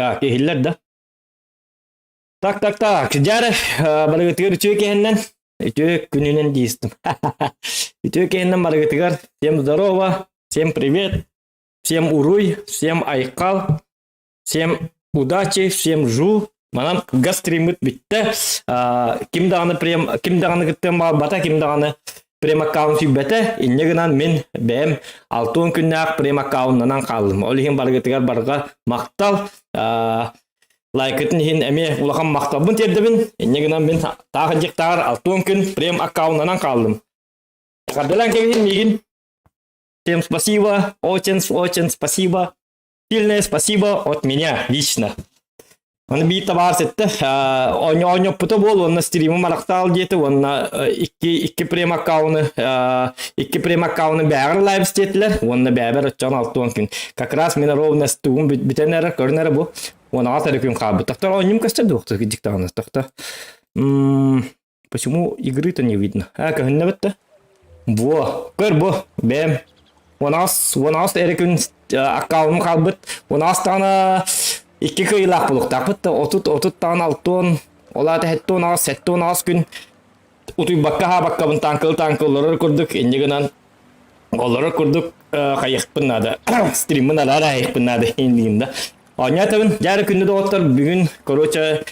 Так, иһиллэр да? Так, так, так. Дьэ, барыгытыгар үтүө киһиннэн, үтүө күнүнэн диистим. Үтүө киһиннэн барыгытыгар всем здорово, всем привет, всем уруй, всем айкал, всем удачи, всем жу. Манан гастриммыт бүттэ. Ким даҕаны прем, ким даҕаны кыттыан баҕарбата, ким даҕаны прем аккаунт сүүйбэтэ. Инньэ гынан мин бэйэм 60 күннээх прем аккауннанан хааллым. Ол иһин барыгытыгар барҕа махтал. Лайкытын иһин эмиэ улахан махталбын тиэрдэбин. Инньэ гынан мин таах дьиктаар 60 күн прем аккауннанан хааллым. Эҕэрдэлээн кэбиһин миигин. Всем спасибо, очень, очень спасибо. Сильное спасибо от меня лично. Аны биир табаар сетте оонньоппута буол уонна стримы марахтаал диэти уонна икки икки прем аккауны икки прем аккауны бэҕэр лайв диэтилэр уонна бэбэр оччоон алтуон күн как раз мин ровно тугум бүтэн эрэ көрүн эрэ бу уонаҕа эрэ күн хаалбыт тохтор оонньум көстөр дуохту дьиктаҕына тохто Почему игры-то не видно? А, көһүннэ бытта. Во, көр бу, бэм. Уонаас, уонаас эрэ күн аккаунум хаалбыт. Уонаас даҕаны икки кыайыылаах буолуохтаахпыт да, отут, отут даҕаны алтуон, ол аата сэттэ аҕыс, сэттэ аҕыс күн утуйбакка хаабаккабын таҥкыл таҥкыл олорор курдук, инньэ гынан олорор курдук хайыахпын наада. Стриммин араара хайыахпын наада иннигин да. Оонньоотабын, дьэ күндү доҕоттор, бүгүн, короче,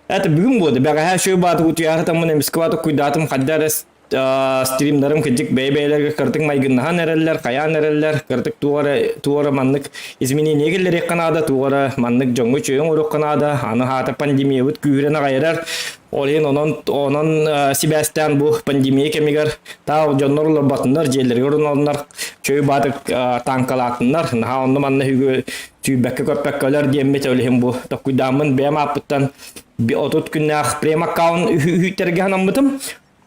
Это бүгүн буолду. Бэҕэһээ үчүгэй баатык утуйаары таммын эмискэ баатык куйдаатым хайда эрэ стримнарым кырдьык бэйэ-бэйэлэргэ кыратык майгыннаһан эрэллэр, хайаан эрэллэр, кыратык туох эрэ туох эрэ маннык изменение киллэриэххэ наада, туох эрэ маннык дьоҥҥо үчүгэй оҥоруохха наада. Аны хаата пандемиябыт күүһүрэн аҕайарар. Ол иһин онон онон сибээстээн бу пандемия кэмигэр таа дьоннор олорботуннар, дьиэлэригэр олороллор, чөй баатык тааҥкалаатыннар, наһаа онно манна үгү сүүрбэккэ-көппөккө өлөр диэммит ол иһин бу токкуйдааммын бэйэм ааппыттан 30 күннээх прем-аккаунт үһүттэргэ анаммытым.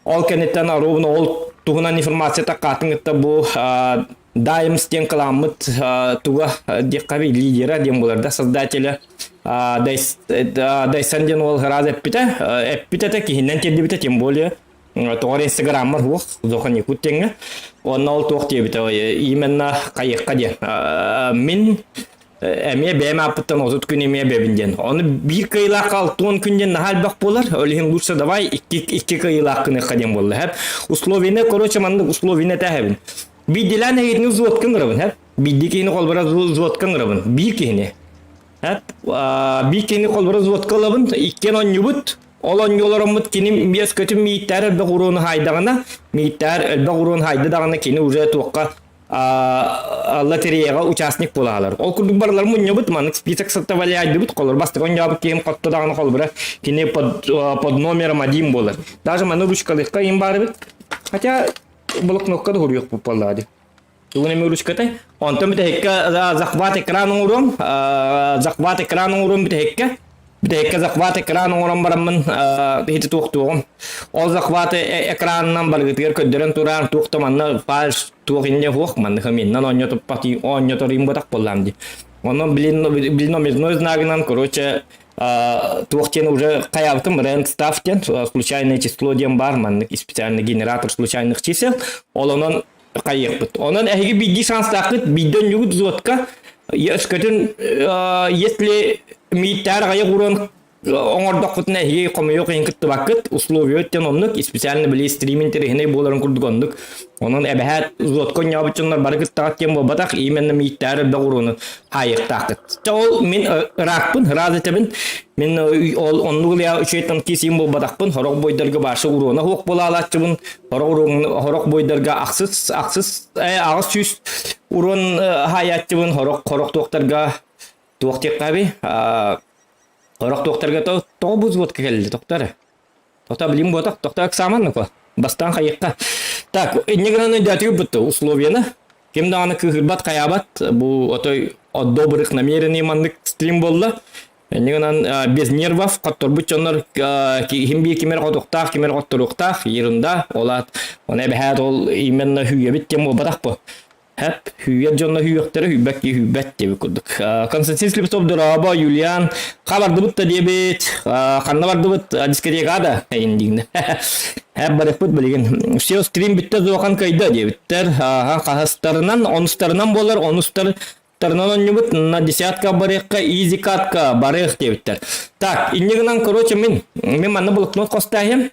Ол кэнниттэн ровно ол туһунан информация таккаатын кытта бу Даймс диэн кыламмыт туга диэххэ лидера диэн буолар да создателя Дайсан диэн уол ыраас эппитэ эппит этэ киһиннэн тиэрдибитэ тем более Тоҕо эрэ инстаграммар суох, Зохан Якут диэҥҥэ. Уонна ол туох диэбитэ именно хайыахха диэн. Мин эмиэ бэйэм ааппыттан 30 күн эмиэ бэбин диэн. Ону биир кыайыылаахха 60 күн диэн наһаа элбэх буолар. Ол иһин лучше давай икки, икки кыайыылаах гыныахха диэн буолла. Хэп. Условиены, короче, маннык условиены этэһэбин. Биирдилээн эһигитини взводка ыҥырабын, хэп. Биирди киһини холбора взводка ыҥырабын. Биир киһини. Хэп. Биир киһини холбора взводка ылабын. Иккиэн онньубут. Ол онньуолороммут кини биэс көтүм мииттээр элбэх урууну хаайдаҕына, мииттээр элбэх уруун хаайды даҕаны кини уже туохха лотереяҕа участник буолаалар. Ол курдук барылар мунньабыт, маннык список составляйдыбыт, холор бастакы онньообут киһим хотто даҕаны холобура кини под, под номером один буолар. Даже маны ручкалыахха им баарыбыт. Хотя блокнотка да хуруйуох буоллаа дии. Тугун эми ручкатай. Онтон бүтэһиккэ захват экран оҥоруом. Захват экран оҥоруом бүтэһиккэ. Бүтэһиккэ захват экран оҥорон бараммын ити туохтуоҕум. Ол захват экранынан барыгытыгар көрдөрөн тураар туох да манна фальш туох инньэ суох манныха миннан оонньотуппат оонньоторуйум батах буоллаам дии. Онон блин блин номерной знагынан короче туох диэн уже хайаабытым рент став диэн случайное число диэн бар маннык специальный генератор случайных чисел. Ол онон хайыахпыт. Онон эһиги биирдии шанстааххыт, биирдэ онньугут взводка өскөтүн если мииттээр аҕайах уруон оҥордоххутуна эһиги хомойуох иһин кыттыбаккыт условия өттөн оннук специально били стрим интэриэһинэй буоларын курдук оннук онон эбэһээт взводка онньообут дьоннор бары кыттаҕыт диэн буолбатах именно мииттээр элбэх уруону хаайыахтааххыт ол мин ыраахпын ыраас этэбин Мин ол оннук ылыа үчүгэй танкист буолбатахпын, сорох бойдарга башы уруона суох буолаалааччыбын, сорох уруон сорох бойдарга ахсыс ахсыс аҕыс сүүс уруон хаайааччыбын, сорох сорох туохтарга туох диэххэ сорох туохтарга тоҕо бу взводка кэллэ тохтор Тота билим буотах, тохто экзамен нука. Бастаан хайыкка. Так, инне гынан өйдөөтүгүт бутта условияны. Ким даҕаны кыыһырбат, хайаабат. Бу отой от добрых намерений маннык стрим буолла. Инне гынан без нервов хотторбут дьоннор ким биир кимер хотуохтаах, кимер хотторуохтаах, ерунда. Олаат, оны эбэһээт ол именно хүүйэбит тем буолбатах бу. Хэп, hүйэр дьонно hүйүөхтэрэ, hүйбэт киһи hүйбэт диэбит курдук. Константин Слепцов дорообо, Юлиан, ха бардыбыт да диэбит, ханна бардыбыт, дискотека да, эйин диигнэ. Хэп барыппыт билигин. Все стрим бүттэ зохан кайда диэбиттэр. Хаһастарынан, онустарынан буолар, онустар. Взводтарынан онньубут, на десятка барыахха, изи катка барыах диэбиттэр. Так, инньэ гынан, короче, мин, мин манна блокнот хостааһым.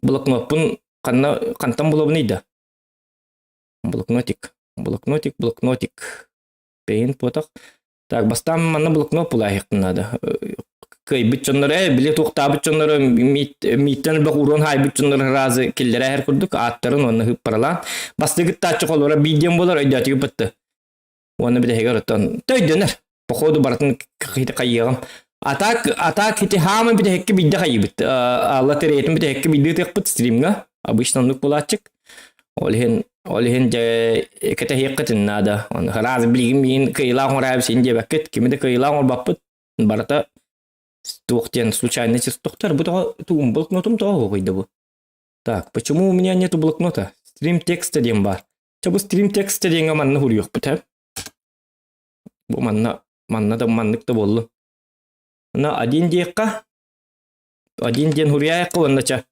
Блокноппун ханна, хантан булабыный да? Блокнотик, блокнотик, блокнотик. Пейн потох. Так, бастаан манна блокнот булаахтын надо. Кыайбыт дьоннор, э, били туохтаабыт дьоннору мииттэн элбэх уруон хаайбыт дьоннор разы киллэрэ иһэр курдук ааттарын уонна ыппаралаан. Бастакы тааччы холура биир диэн буолар өйдөөтүгү бытты. Уонна бүтэһигэр оттон төйдөнөр. Походу барытын хайыаҕым. Атак, атак ити хааман бүтэһикки биирдэ хайыбыт. Лотереятын бүтэһикки биирдэ ытыахпыт стримҥа. Обычно оннук буолааччык. Ол иһин ол иһин дьэ кэтэһиэххитин наада. Оны раз билигин миин кыайыылаах оҥораабы син диэбэккит. Кими да кыайыылаах оҥорбаппыт. Барыта туох диэн случайно тохтор. Бу тоҕо тугум блокнотум тоҕо оһуохуйда бу. Так, почему у меня нету блокнота? Стрим текста диэн баар. Чэ бу стрим текста диэҥҥэ манна суруйуохпут ээ. Бу манна манна да маннык да буоллун. Мына один диэххэ один диэн суруйаайахха уонна чэ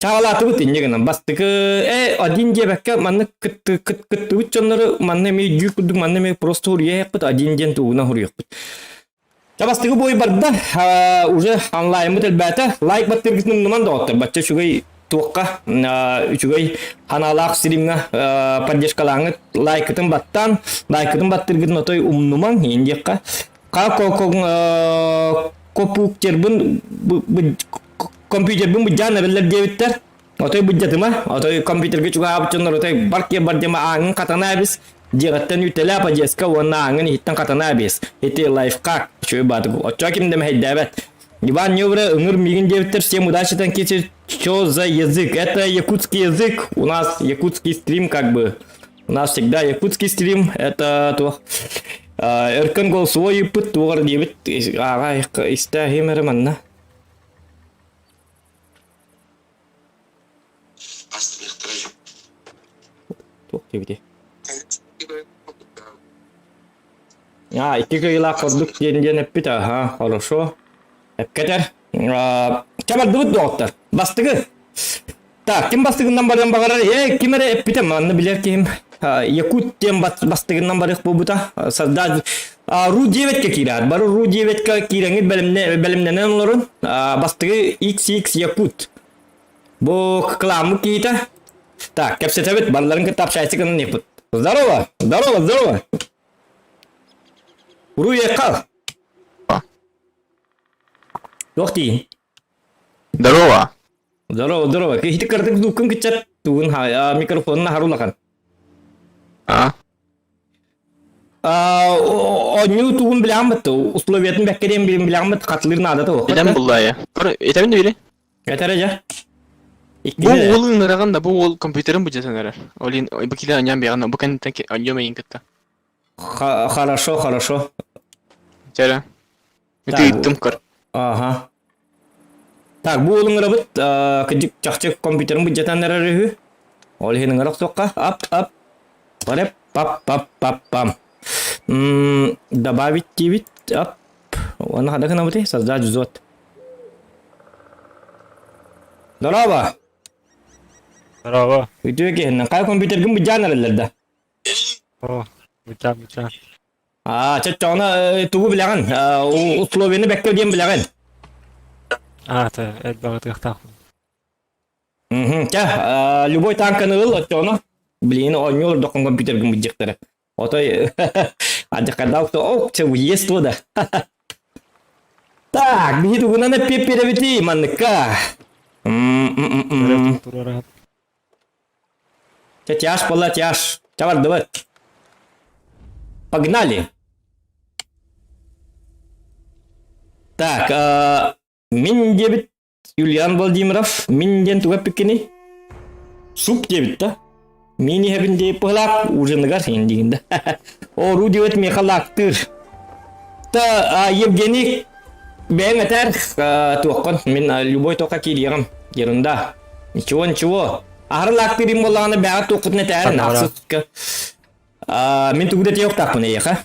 Чаҕалаатыбыт инньэ гынан бастакы э один диэбэккэ маннык кыттыбыт дьоннору манна эмиэ дьүү курдук манна эмиэ просто суруйа один диэн тугунан суруйуохпут. Ча бастакы бой барда уже онлайнмыт элбээтэ лайк баттыргытын умнуман доҕоттор бачча үчүгэй туохха үчүгэй ханаалаах стримҥа поддержкалааҥҥыт лайкытын баттаан лайкытын баттыргытын отой умнумаҥ иин диэххэ копуктербын компьютербын быдьаан эрэллэр диэбиттэр. Отой быдьатыма, отой компьютерга чугаһаабыт дьоннор отой бар киэр бар диэма ааҥын хатана эбис, дьиэҕиттэн үтэлээ подъездка уонна ааҥын иһиттэн хатана эбис. Ити лайфхак, үчүгэй баатык. Оччо ким да мэһэйдээбэт. Иван Нёвре ыҥыр миигин диэбиттэр, всем удачи танкисты, что за язык? Это якутский язык, у нас якутский стрим как бы. У нас всегда якутский стрим, это то. Өркөн голосовой ыппыт туоҕар диэбит ааҕа истэ эрэ манна. Туох диэбитий? А, икки кыайыылаах ордук диэн диэн эппит, аха, хорошо. Эпкэтэр. Чэ бардыбыт доҕоттор. Бастыгы. Так, ким бастыгынан барыан баҕарар? Э, ким эрэ эппитэ, манна билэр киһим. Якут диэн бастыгынан барыах буолбута. Создать Ру 9-ке киирэр. Бары Ру 9-ке киирэҥҥит бэлэмнэнэн олорун. Бастыгы XX Якут. Бу кыламмыт киһитэ. Так, кэпсэтэбит, барыларын кытта общайся гынан иһиппит. Здорово! Здорово, здорово! Ру ехал! Туох дии? Здорово! Здорово, здорово. Киһити кырдык звукун кыччат тугун микрофонун аһар улахан. А? Онньуу тугун билэҕин условиятын бэккэ диэн билэҕин хатылыыр наада туох. Билэн буллая. Этэбин да бири. Этэрэ дьэ. Бу уол ыҥыраҕын да бу уол компьютерын быдьатан эрэр. Олин бу киле аньан бэҕэн бу кэнниттэн аньом эйин кытта. Хорошо, хорошо. Чэрэ. Ити ыйыттым көр. Ага. Так, бу уолуҥ ырабыт, кырдьык чахчы компьютерын быдьатан эрэр үһү. Ол иһин ыҥыра охсуохха. Ап, ап. Пареп, пап, пап, пап, пам. Добавить диибит. Ап. Уонна хада гынабытый? Создать взвод. Здорово! Здорово. Үтүө киһиннэн. Хайа компьютергын быдьаан эрэллэр да? О, быдьаан, быдьаан. Аа, чоччоҕуна тугу билэҕин? Условияны бэккэ диэн билэҕин? Аа, та элбэҕи тыахтаахпын. Мм, чэ, любой танканы ыл оччоҕуна. Блин, оонньуу олордоххун компьютергын быдьыктара. Отой адьаккардаах о, чэ, уезд да. Так, биһи тугунан эппиэппирэбитий манныкка? Туруораат. Чэ, тяж буолла, тяж. Чэ, бардыбыт. Погнали. Так, мин диэбит Юлиан Владимиров, мин диэн туга эппиккиний? Суп диэбит да. Мин иһэбин диэбит быһылаах ужиныгар иһин диигин да. О, ру диэбит миэхэ лаактыыр. Та Евгений бэйэҥ этэр туоххун мин любой туохха киириэҕим. Ерунда. Ничего, ничего. Аһары лаактыырым буоллаҕына бэйэҕэ туоххутун этээрин ахсыска. Мин тугу да этиэхтаахпын эйиэхэ.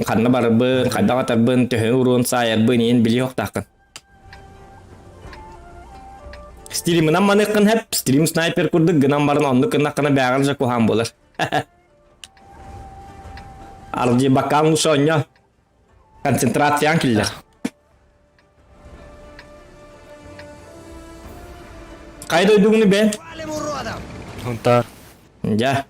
Ханна барарбын, хайдах атарбын, төһө уруон саайарбын иин билиэхтааххын. Стримынан маныаххын хэп, стрим снайпер курдук гынан баран оннук гыннаххына бэҕэр же куһаан буолар. Арди бакаан лучше Концентрациян киллэр. Хайа дойдугуну бэн? Хунтаар. Дьэ.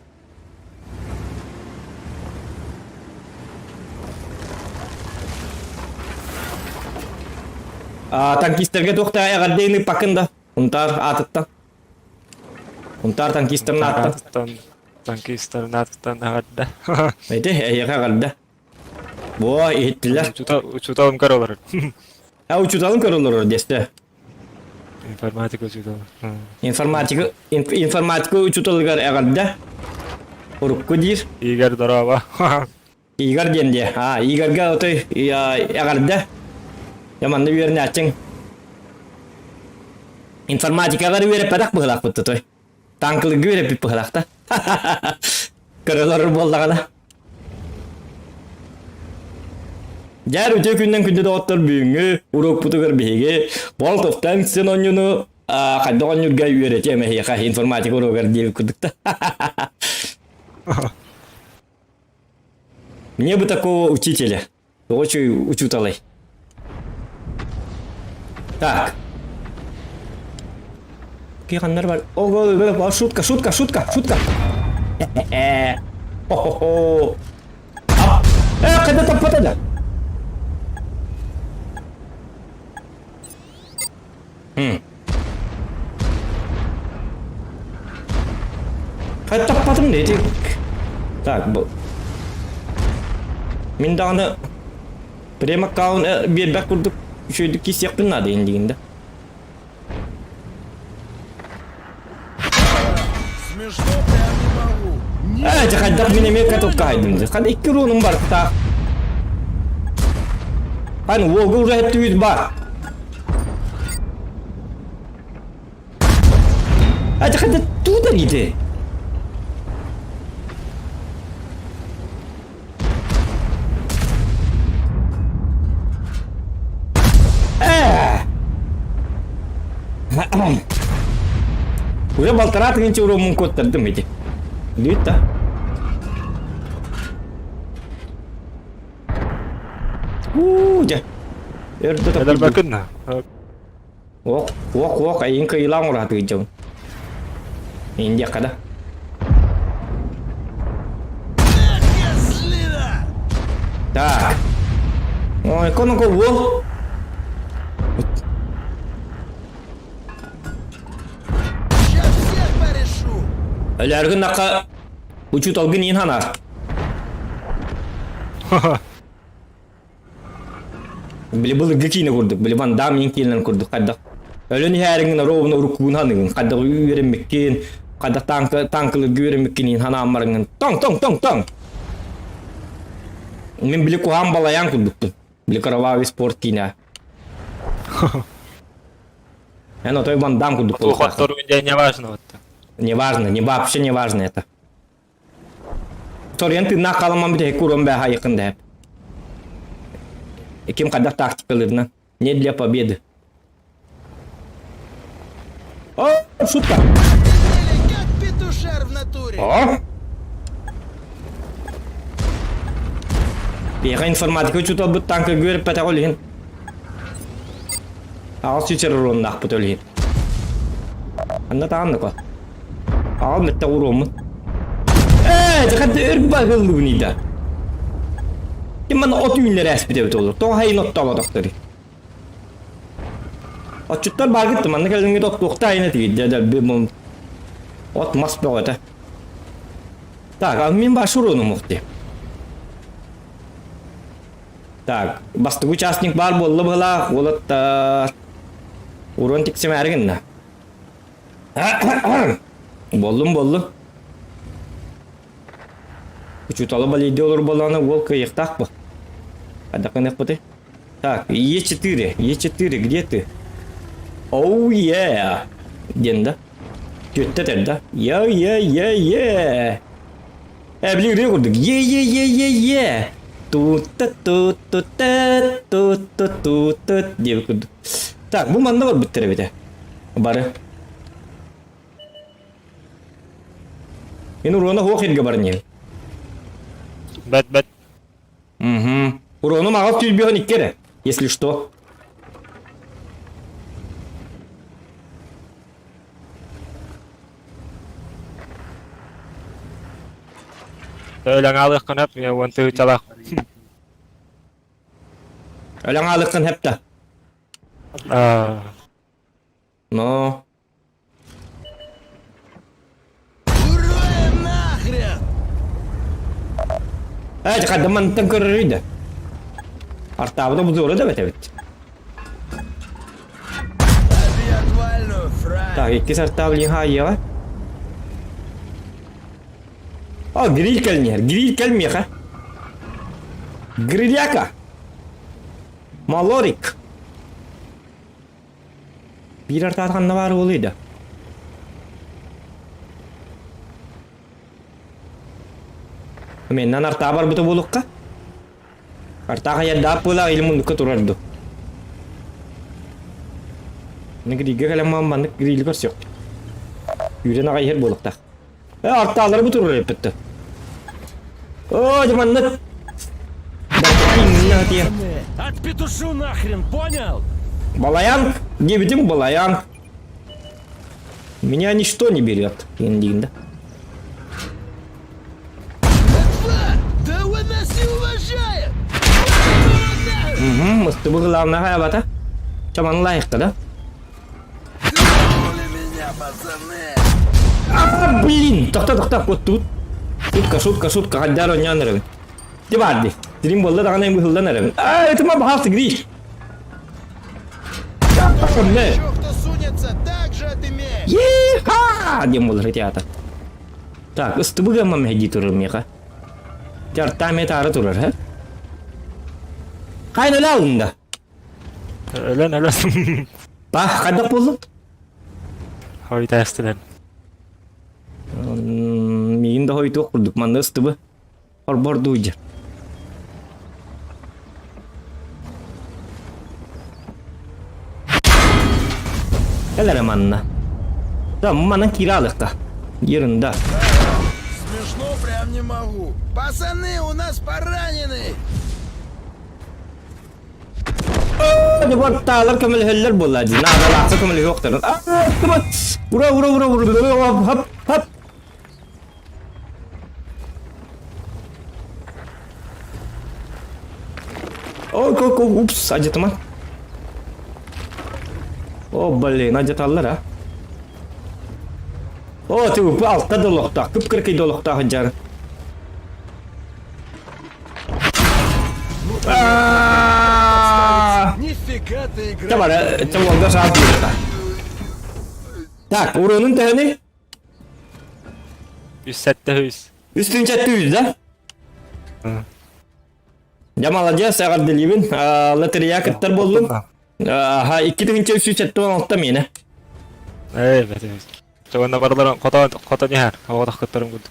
А, танкистерге туохта эҕэрдэйни пакын да. Хунтаар аатыттан. Хунтаар танкистарын ааттан. Танкистарын аатыттан эҕэрдэ. Эти эйиэхэ эҕэрдэ. Боо, иһиттилэр. Учуутал, учууталым көрө олорор. А учууталым көрө олорор диэстэ. Информатика учуутала. Информатика, информатика учууталыгар эҕэрдэ. Урукку диир. Игорь здорово. Игорь диэн диэ. А, Игорьга отой эҕэрдэ. Я манна үөрэнээччиҥ. Информатикаҕа үөрэппэтэх быһылаахпыт той. Танкылыгы үөрэппит быһылаахта. Көрөлөр буоллаҕына. Дьээр үтүө күннэн күндү доҕоттор бүгүҥҥү уруокпутугар биһиги World of Tanks диэн оонньууну хайдах оонньуурга үөрэтиэм эһиэхэ информатика уруогар диэбит курдук да. Мне бы такого учителя. Очень учуталай. Так. Киханнар бар. Ого, шутка, шутка, шутка, шутка. Хо-хо-хо. Э, когда таппата Хм. Хайа таппатым дии. Так, бу. Мин даҕаны прем-аккаунт биэрбэт курдук үчүгэйдик киирсиэхпин наада индигинде. Смешно прям не могу. Э, дьэ хайдах мин эмиэ катылкаайдым дии. Ханна икки уруонум барыттаах. Аны уолга уже эттүүт бар. А это хотя тут они ты. Э! Уже балтараа тыгынча уруоммун куоттардым ити. Лүт да. Уу, дьэ. Өрдө Эдэр на. Ок, ок, ок, айын кыйылаан ураатыгы дьон. Индия да. Так. Ой, коноко уол. Сейчас всех порешу. Өлөргүн нака учуталгын иин ханар. Били былыргы киинэ курдук, били Ван Дам иин киинэлэрин курдук хайдах өлөн иһээриҥин ровно уруккугун ханыгын, хайдах үөрэммиккин, хайдах танка танкаларга үөрэммиккин иин ханаан бараҥҥын тоҥ тоҥ тоҥ тоҥ. Мин били куһаан балайаан курдукпун. Били кровавый спорт киинэ. Эн отой Ван Дам курдук буолуохтааххын. Хоттору не важно вот. Не важно, не вообще не важно это. Соруйан тыыннаах халамман бүтэһик куруом бээһэ айыкын дэһэп. Ким хайдах тактикалыырынан. Не для победы. О, шутка! Как петушар в натуре. О! Биһиэхэ информатика учууталбыт танка үөрэппэтэх ол иһин. Аҕыс сүүс уруоннаахпыт ол иһин. Анна таҕанныко. Аҕал мэтте уруоммут. Ээ, дьэ өр багыллыбын ида. Ким мана от үүннэр ээспит эбит олор. Тоҕо хайын оттооботохтори. Отчуттар бааргыт манна кэлиҥҥит оттуохта айна тигит дьэ дьэ от мас бөҕөтө. Так, а мин баш уруонум ухти. Так, бастакы участник баар буолла быһылаах, уолаттар. Урон тиксимээри гынна. Боллум боллум. Учууталы балейде олор буоллаҕына уол кыайыахтаах бу. Хайдах гыныахпытый? Так, Е4, Е4, где ты? Оу, е! Диэн да? Түөттэ этэр да? Е, е, е, е! Э, били ырыа курдук. Е, е, е, е, е! Ту-та ту ту та ту ту ту ту диэбит курдук. Так, бу манна барбыттар эбитэ. Бары. Мин уруона хуох иргэ баран иһин. Бэт бэт. Угу. Урону аҕал түүлбүһүн икки эрэ, если что. Өлөҥ аалыаххын хөп, уон тыһыынчалаах. Өлөҥ аалыаххын хөп да. Аа. Но. Уроем нахрен! Ээ, хайда мантан көрөрүй да. Артаабыта бузуора да бэтэбит. Отвальную, фрай. Так, иккис артаабы хаайыаҕа. О, гриль кэлниэр. Гриль кэлмиэхэ. Гриляка. Малорик. Биир артаат ханна баар буолуой да? Меннан артаа барбыта буолукка. Артаа хайардаах буолаах или муннукка турар ду. Грилгэ кэлэн маннык грили көрсүөхпүт. Үүрэн аҕай иһэр буолуохтаах. Э, артаалары бу турар эппитте. О, дьэ маннык. Отпетушу нахрен, понял? Балаян, диэбитим балаян. Меня ничто не берет, диэн да. Да вы нас не уважает! Угу, мыстыбы главное хайабата. Чаман лайыққа да? меня, пацаны! А, блин! Тохто, тохто, вот тут. Шутка, шутка, шутка, хаддар оñaan эрэбин. Ти баарди. Тирин буолла даҕаны быһыллан эрэбин. А, это ма баһаалта гриш. Еще кто сунется, так же отымеешь! Еха! Диэн буолар театр. Так, ыстыбыга мамэһдии турар миэхэ. Тартааме таара турар, һэ? Хайын өлө алында. Өлөн өлөн. Ба, хайдах буоллуҥ? Хойутаастынан. Миигин да хойутуох курдук манна ыстыбы. Орбор дуу дьэ. Кэл эрэ манна. Да, манан киирэ алыкка. Ерунда. Смешно прям не могу. Пацаны, у нас пораненный! Таалар көмөлөһөллөр буолла дии. Наадалаахха көмөлөһүөхтэрин. Ура, ура, ура, ура, хоп, хоп. О, ко, ко, упс, адьатыма. О, блин, адьаталлар, а. О, ты алта да олохтоох, кып-кыракый да олохтоох дьар. Нифига ты играешь. Табара, чавалга саат диэххэ. Так, уронун төһөнүй? Үс сэттэ үс. Үс түнчәтті үс, да? Я молодец, эҕэрдэлиибин. Лотерея кыттар буоллум. Аха, 2376 миэнэ. Эй, бэтэ. Чоҕунна барыларын хотон хотон иһэр. Оҕотох кыттарым курдук.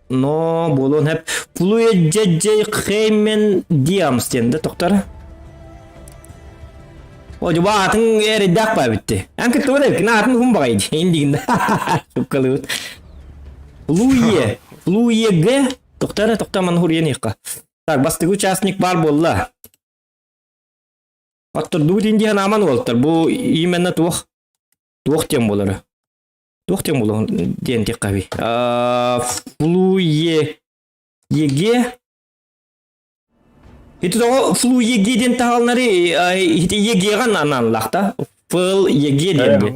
Но буолуон хэп. Флуэджэджэй Хеймен Диамс диэн да тохтор. О, дьуба атын эридах бабитти. Ан кыттыбыт эбикин атын хум багай индигин. Шуккалыбыт. Флуе, Флуе Г. Тохтор, тохтор ман хуриен иққа. Так, бастыгы участник бар буолла. Оттор диэн аман уолтар. Бу именно туох туох диэн буолара. Туох диэн буолуон диэн тиэххэ Флуе ЕГЭ Ити тоҕо флу ЕГЭ диэн таһалнары ити ЕГЭ-ҕа анаанлах да фл ЕГЭ диэн бу.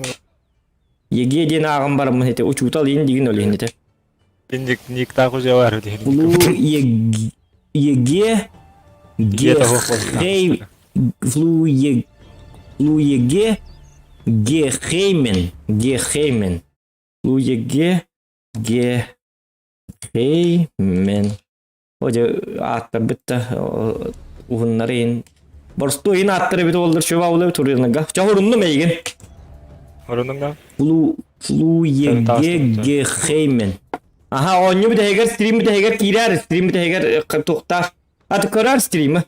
ЕГЭ диэн ааҕан бараммын ити учуутал иин дигин ол иһин ити. Инник никтаах узелар диэн. Флу ЕГЭ Г Флу Е Флу ЕГЭ Гехеймен Гехеймен Флу ЕГЭ Гехеймен О дьэ ааттарбыт да уһуннары иһин боростуой иһин ааттар эбит буоллар чуба улы турыыныга. Чоһуруннум эйигин. Орунуҥ да? Флу Флу ЕГЭ Гехеймен Аха, оонньуу бүтэһигэр стрим бүтэһигэр киирээр, стрим бүтэһигэр туохтаах. Аты көрөр стримы.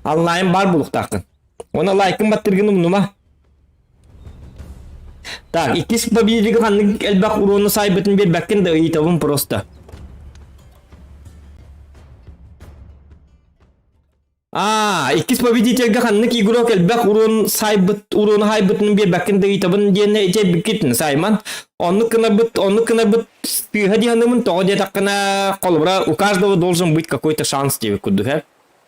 Онлайн бар булуктааххын. Оны лайкын баттыргын умнума. Так, иккис победитель ханнык элбэх урону сайбытын биэрбэккин да ыйытабын просто. Аа, иккис победительгэ ханнык игрок элбэх уруон сайбыт, уруону хайбытын биэрбэккин да ыйытабын диэн эчэйбиккит Саймон. Оннук гынарбыт, оннук гынарбыт сыыһа дии саныыбын, тоҕо диэтэххинэ, холобура, у каждого должен быть какой-то шанс диэбит курдук, э.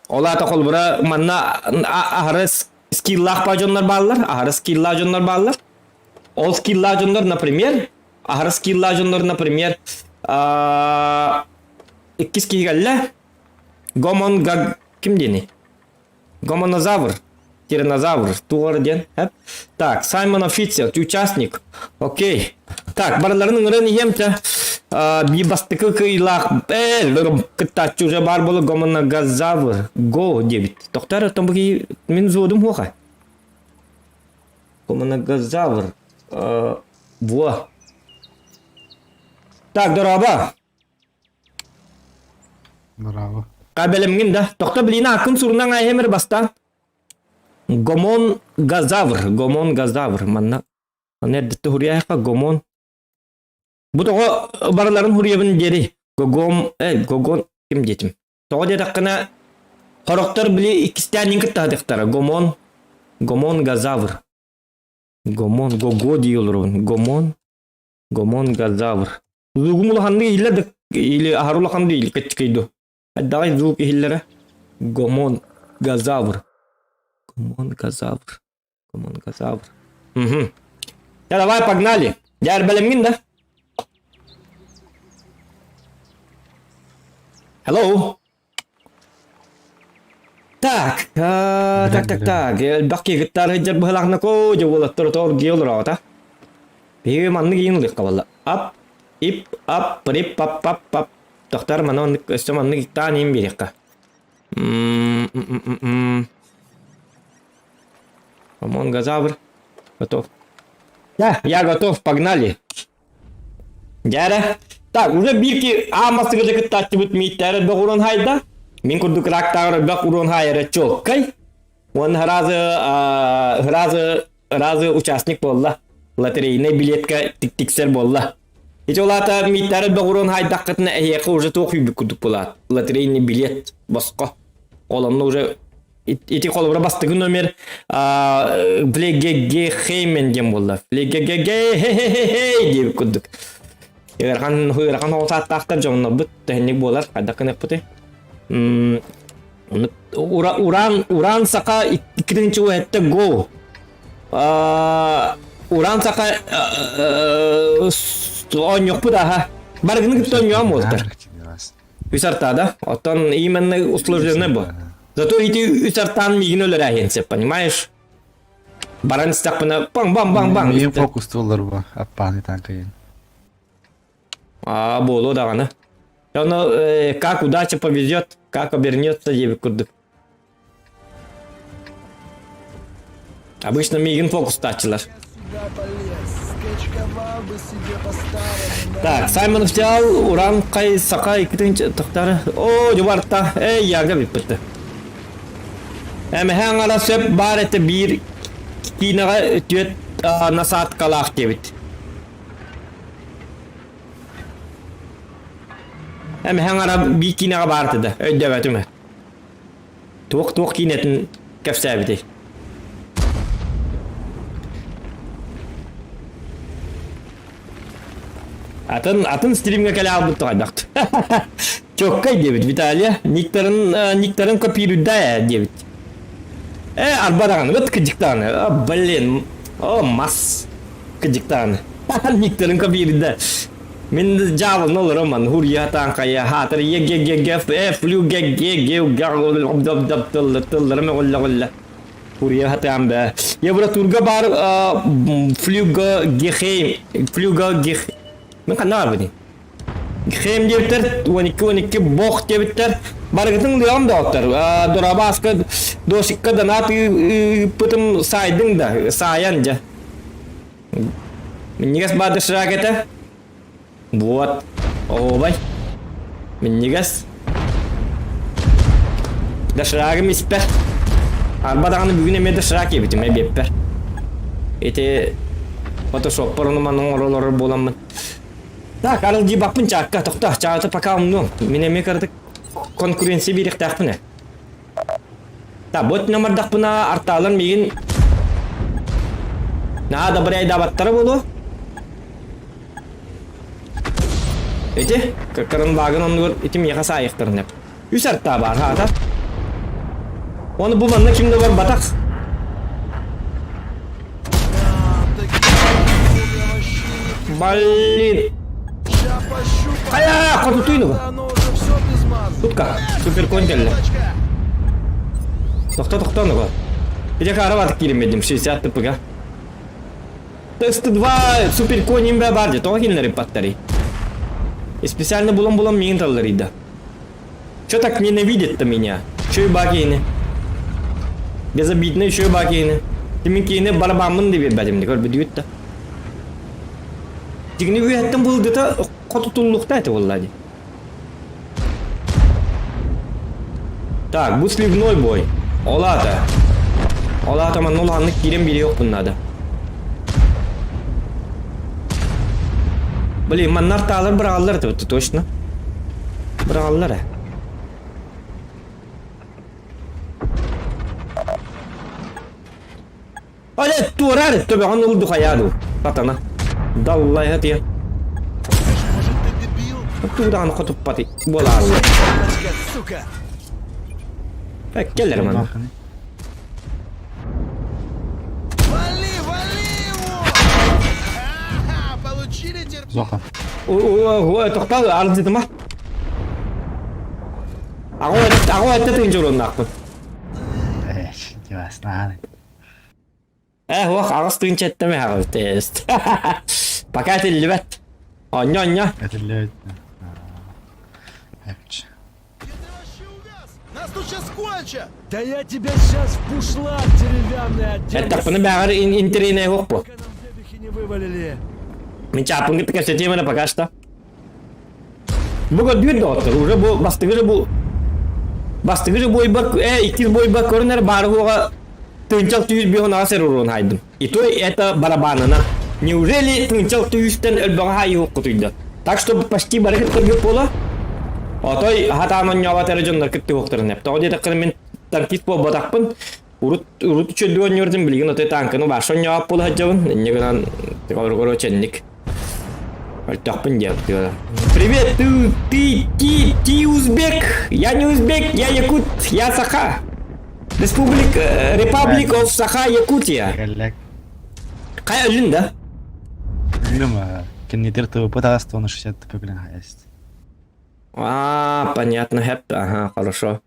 Ол аата холобура манна аһары скиллаах ба дьоннор бааллар, аһары скиллаах дьоннор бааллар. Ол скиллаах дьоннор, например, аһары скиллаах дьоннор, например, иккис киһи кэллэ, Гомон гаг ким диэний? Гомонозавр, тиранозавр, туор диэн. Так, Саймон Официал, участник. Окей. Так, барыларын ыҥыран иһиэм те. Би бастакы кыйлаах кыттааччы уже бар болу гомоногазавр го диэбит. Тохтор, оттон бу мин зуодум хуоха. Гомоногазавр. Во. Так, дороба. Браво. Кабелемгин да. Тохто билина аккын сурунан айхемер бастаан. Гомон газавр. Гомон газавр. Манна. Манна эрдетте хуруйаха гомон. Бу тоҕо барыларын хуруйабын диэри. Гогом, э, гогон ким диэтим. Тоҕо диэтэххинэ хорохтор били иккистээн кыттаһатыхтара. Гомон, гомон газавр. Гомон, гого дии олорон. Гомон, гомон газавр. Лугум улаханнык иһиллэр да или аһары улахан да кыччыкый ду. Давай звук иһиллэрэ. Гомон газавр. Гомон газавр. Гомон газавр. Угу. Я давай погнали. Я бэлэмҥин да? Hello. Так, так, так, так. Элбэх киһиттар сылдьар быһылаахнако дьэ уолаттар отоор гиэ олороҕута. Биһиги маннык иин ылыахха буолла. Ап, ип, ап, прип, пап, пап, пап. Тохтор маны маннык өссө маннык иктаан иин биэриэххэ. М-м-м-м. Омон газавр. Готов. Да, я готов, погнали. Дьээрэ. Так, уже биир ки аан бастакы кыттааччыбыт Мииттээр элбэх урон хайда. Мин курдук рактааҕар элбэх урон хайара чуолкай. Уонна разы разы разы участник буолла. Лотерейный билетка тик-тиксер буолла. Ити ол аата Мииттээр элбэх урон хайдаххытына эһиэхэ уже туох үбүк курдук буолаат. Лотерейный билет босхо. Ол онно уже ити холобура бастакы номер Флегегехеймен диэн буолла. Флегегегехей диэбит курдук. Ыарахан ыарахан оҕо дьоннорбут тэһинник буолар хайдах гыныахпытый? Уран Уран саха иккитинчи уһэтте го. Уран саха оонньуохпут аха. Барыгыны кытта оонньуом буолтар. Үс артаада. Оттон именно условленный бу. Зато ити үс артаан миигин өлөрөөһүн сөп, понимаешь? Баран истэхпинэ баҥ-баҥ-баҥ-баҥ. Миин фокустууллар бу аппааны танкайын. А, буолуо даҕаны. Ону э, как удача повезет, как обернется диэбит курдук. Обычно миигин фокустааччылар. Так, Саймон Фтиал, Уран Кай Сака иккитин тохтары. О, дьубарта. Эй, яга бүппүттэ. Эмэһэ аҥара сөп баар этэ биир киинэҕэ түөт насадкалаах диэбит. Эмэһэ аҥара биир киинэҕэ баар этэ да, өйдөөбөтүм. Туох-туох киинэтин кэпсээбитий? Атын атын стримҥэ кэлэ хаалбыт тоҕойдохт. Чоккай диэбит Виталия. Никтарын никтарын копируйда ээ диэбит. Э, арба даҕаны, вот кыдьык даҕаны. О, блин, о, мас. Кыдьык даҕаны. Никтарын копируйда. Мин дьаабылна олором ман хурья таанхайа хаатар е ге ге ге э флю ге ге ге га дап тыллар тылларым өҕүллэ Хурья хатаан бэ. Евротурга бар флюга гехейм флюга гех Мен ханна барбыный? Гехейм диэбиттэр 12 12 бох диэбиттэр барыгытын ылыаҕым да оттор Дорабааска досикка донат ыыппытым саайдыҥ да саайан дьэ Минньигэс баар доширак этэ. Вот. Оһуобай. Минньигэс. Доширагым испэр. Арба даҕаны бүгүн эмиэ доширак иэбитим эбиэппэр. Ити фотошоппор ону маны оҥоролорор буоламмын. Так, арылдьыйбаппын чаакка, тохто, чааты пока умнуом. Мин эмиэ кыратык конкуренция биэриэхтээхпин ээ. Та бот номердахпына артаалар миигин наһаа да бырайдаабаттара буолуо. Ити кыркарын баагын оннугар ити миэхэ саайыахтарын эп. Үс артаа баар хаата. Оны бу манна ким да барбатах. Блин. Хайа, хотутуйну. Тутка, суперконь кэллэ. Тохто, тохто, ну Ити кара киирим 60 тпг. Тест-2 суперконь имбэ бар де, тоҕо кинилэри паттарый? И специально булан-булан миигин талларыйда. Чё так ненавидит-то меня? Чё бакины? Безобидно еще бакины. Тимин киини барабаммын деп бербэтим де көрбүдүгүт да. Дигини үөһэттэн булдыта хотутуллукта это буолла ди. Так, бу сливной бой. Ол аата. Ол аата манна улаханнык киирэн биэриэх надо. Блин, маннар таалар быраҕаллар это точно. Быраҕаллар э. Оле, туораар, төбөҕүн ылду хайаа дуу. Сатана. Даллайа тиэ. Может, ты дебил? Тугу хотуппаты буолааллар. Сука! Келлер маны. Вали, вали его! Ха-ха, Получили терпение? Зоха. Тоқтал, арыздытыма. Аҕа этте тыынча уруоннаахпын. Э, интересно. Э, уох, аҕыс тыынча эттеме аҕыс тест. Пока этиллибэт. Онньо, онньо. Это для... Эпч. Ты вообще увяз! Нас тут сейчас кончат! Да я тебя сейчас в бушлат деревянный одену. Эттэхпинэ бэҕэр интэриэһинэй уох бу. Пока нам дебихи не вывалили. Мин чааппын кытта кэпсэтиэм эрэ пока что. Бу көрдүүр доҕоттор, уже бу бастыгы же бу бастыгы же бойба э иккис бойба көрүнэр баары хуоҕа тыынчал түйүс биһон сэр уруон хайдым. И то это барабанына. Неужели тыынчал түйүстэн өлбөҕө хайы Так что почти бары кыттыргыт буола. Отой хатаан онньообат эрэ дьоннор кыттыһуохтарын эп. Тоҕо диэтэххинэ мин танкист буолбатахпын. Урут урут үчүгэй оонньуурдум билигин отой танканы баша оонньообот буола сылдьабын. Инньэ гынан короче инник Өлтөхпүн диэн. Привет, ты, ты, ты, ты узбек? Я не узбек, я якут, я саха. Республик, Republic of Саха, Якутия. Кэллэк. Хайа өлүн да? Билим, кеннитер ТВП таас тонна 60 ТП билен есть. А, понятно, хэп, ага, хорошо.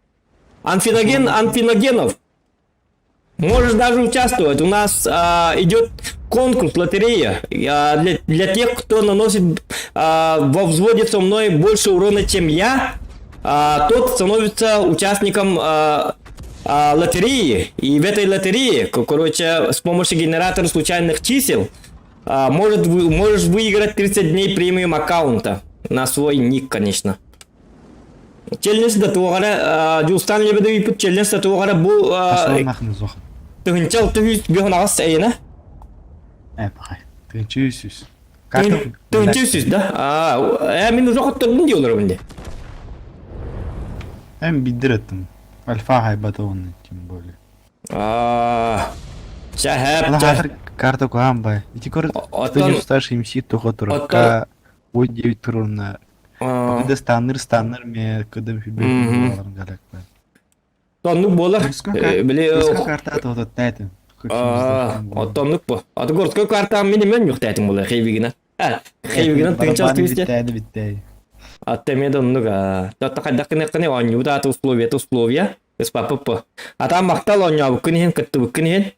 Анфиноген Анфиногенов. Можешь даже участвовать. У нас идет конкурс, лотерея для тех, кто наносит во взводе со мной больше урона, чем я, тот становится участником лотереи. И в этой лотерее, короче, с помощью генератора случайных чисел, можешь выиграть 30 дней премиум аккаунта на свой ник, конечно. Челлендж да туоҕара Дьулустаан Лебедевиппит челлендж да туоҕара бу Пошла нахрен, Зоха. тыһынчал түһүс биһон аҕыс эйэнэ. Э, пахай. Тыынчы үс. Карта... Тыһынча үс да? А, мин уже хоттордум дии олоробун дии. Эм биддер еттим. Альфа хайбата он, тем более. А, чэ хэп Ана чэ. хатыр карта куам бай. Ити көр Оттон ты старший МС тоха туракка ой 9 турна. Когда станныр станныр ме кыдым Мгм. фибер галак бай. Тоннук буолар. Били Городской карта то вот это. Оттоннук бу. Аты городской карта мин мен юхтаатым буолар хейвигина. Хейвигина тыынчал түстэ. Битте битте. Атта мен оннук Татта хайдах кынеккыны оонньуут аата условия условия. СПП. Атаан махтал оонньообуккун иһин кыттыбыккын иһин.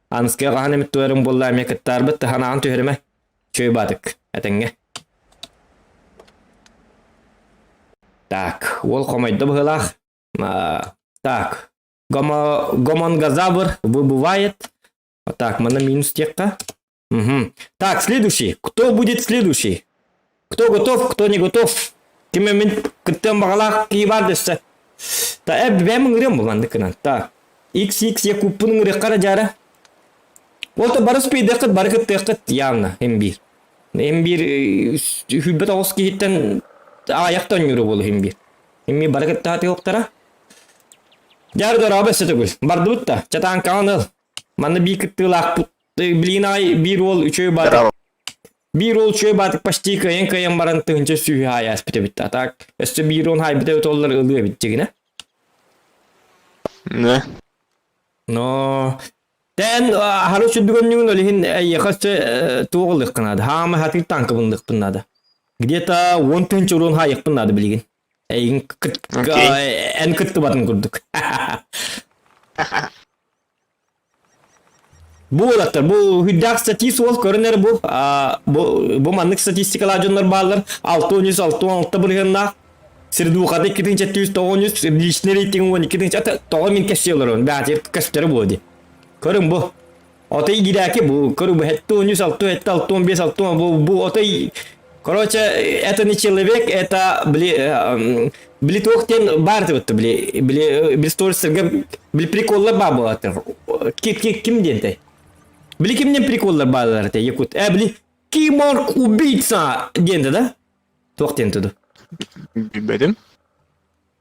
Аныскыга хаһан эмит туорум буолла эмиэ кыттаарбыт таһанаҕын түһэримэ. Чөй баатык. Этэҥҥэ. Так, уол хомойдо быһыылаах. Так, гомо, гомонгозавр выбывает. Так, мы на минус текка. Угу. Так, следующий. Кто будет следующий? Кто готов, кто не готов? Ким мин кыттыан баҕалаах киһи баар дэссе. Та э бэм ыҥырыам буландыкынан. Так. XX Якуппун ыҥырыахха дьара. Ол то бары спейдэххит, бары кыттыаххыт явно М1. М1 хүббет оҕус киһиттэн аҕайах тонньууру буолу М1. М1 бары кыттаатыохтара. Дьар дорообо өссө төгүл. Бардыбыт да, чатааҥкаҕын ыл. Манна биир кыттыылаахпыт. Билигин аҕай биир уол үчүгэй баатык. Биир уол үчүгэй баатык почти кыайан-кыайан баран тыһыынча сүүһү хаайааспыт эбит. А так өссө биир уон хаайбыт эбит оллар ылыы эбит дьигинэ. Не. Но Тэн аһары сүрдүгөннүгүн ол иһин эйиэхэ өссө туох ылыахха наада. Хаама хатыыр танкабын ылыахпын наада. Где-то 10 тыһыынча уруон хаайыахпын наада билигин. Эйигин эн кыттыбатын курдук. Бу уолаттар, бу үрдээх статист уол көрөн эрэ бу, бу, бу маннык статистикалаах дьоннор бааллар. 6 6 бырыһыаннаах. Сирдуухата 2793, личный рейтинг 12 тоҕо мин кэпсии олорон, бээтир көстөрө буо ди. Көрүҥ бу. Отой гиряки бу, көрү бу 73, 67, 65, 60 бу, бу отой Короче, это не человек, это били били туох диэн баар этибит били били били стористерга били приколлар баар буолар ким диэнтэй били кимнен приколлар баалар этэ якут э били киборг убийца диэнте да туох диэн туду Билбэтим.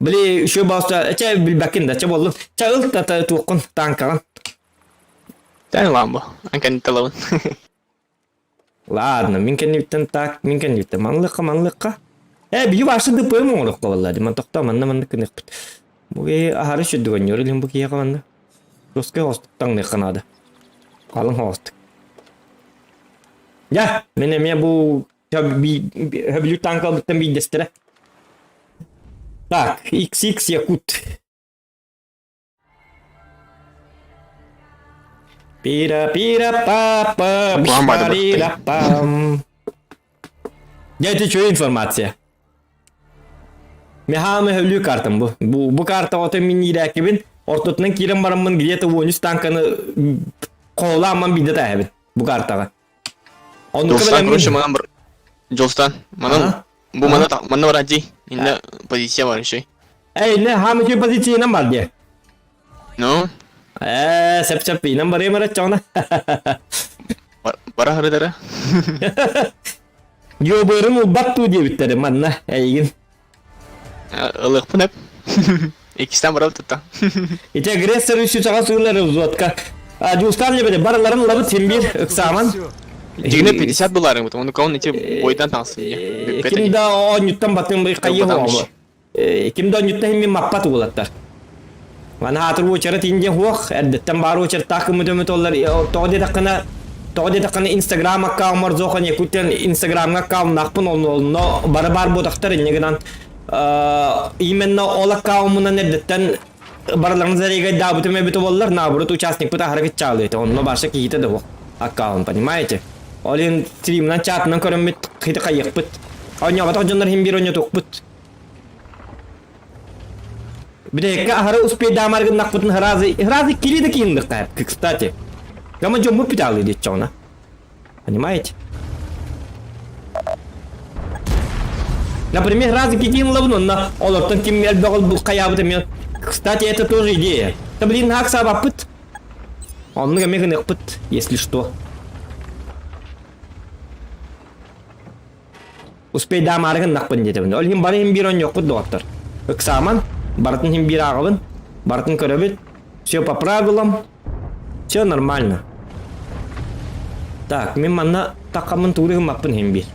Били еще баста чэ билбэккин да чэ боллун чэ ыл та туоххун таанкаҕын Тэн ламбо. Ан талабын. Ладно, мин кэннибиттэн так, мин кэннибиттэн манлыхха, манлыхха. Э, биһи башы ДПМ оҥороххо балла дии. Ман тохтоо, манна маннык гыныахпыт. Бу киһи аһары сүрдүгөнньөр илин бу киһиэхэ манна. Жесткай хоостук таҥныахха наада. Халыҥ хоостук. Дьэ, мин эмиэ бу хөбүлүүр таанкалбыттан биирдэстэрэ. Так, XX Якут. Пира пира папа пира пам. Дьэ ити үчүгэй информация. Мехааны өлүү картам бу. Бу, бу карта ото мин иирээккибин ортотунан киирэн бараммын где-то 13 танканы хоолаамман биирдэ тааһабын бу картаҕа. Оннука Дьолстан, бэлэммин. короче, манан бар. Дьолстан, манан Ага. бу манна манна баран дии. Инна позиция бар еще. Эй, не, хаамы үчүгэй позициянан бар дии. Ну, Ээ, сөп-сөп инэн барыам эрэ чоҕуна. бара харыдара. Йобырын ылбат дуу диэбиттэрэ манна эйигин. Ылыахпын эп. Иккистэн барап тутта. Ити агрессор үсү саҕа сыылар взводка. Дьуустаан лебеде барыларын ылабыт син биир ыксааман. Дьигинэ 50 буларың бут. Оны кон ити бойдан таҥсын. Ким да оонньуттан батын хайы оҕо. Ким да онньутта иһин мин маппат уолаттар. Маны аатыр уочарат индия хуох, эрдэттэн баар уочараттаах кыммыт өмүт оллар тоҕо диэтэххинэ тоҕо диэтэххинэ Инстаграм аккаунмар зохан Якутиян Инстаграмҥа аккауннаахпын онно бары баар буотахтар инньэ гынан именно ол аккаунмунан эрдэттэн барыларын зарегайдаабытым эбит буоллар наоборот участникпыт аһара кыччаалыы этэ онно баша киһитэ да суох аккаунт понимаете ол иһин стримынан чатынан көрөммүт хити хайыахпыт оонньооботох дьоннор иһин биир оонньотуохпут Бүтэһиккэ аһары успейдаамар гыннахпытын сразу сразу кили да киинныхха кстати. Гама дьоммут бүтаалыы диэччэҕинэ. Понимаете? Например, сразу кикин лабын онно олортон ким элбэх хайаабыт эмиэ. Кстати, это тоже идея. Да блин, хак саабаппыт. Оннук эмиэ гыныахпыт, если что. Успейдаамаары гыннахпын диэтэбин. Ол иһин бары иһин биир оонньуохпут доҕоттор. Ыксааман, барытын иһин биир ааҕабын, барытын көрөбүт. Все по правилам, все нормально. Так, мин манна таххаммын тугу гыммаппын иһин биир.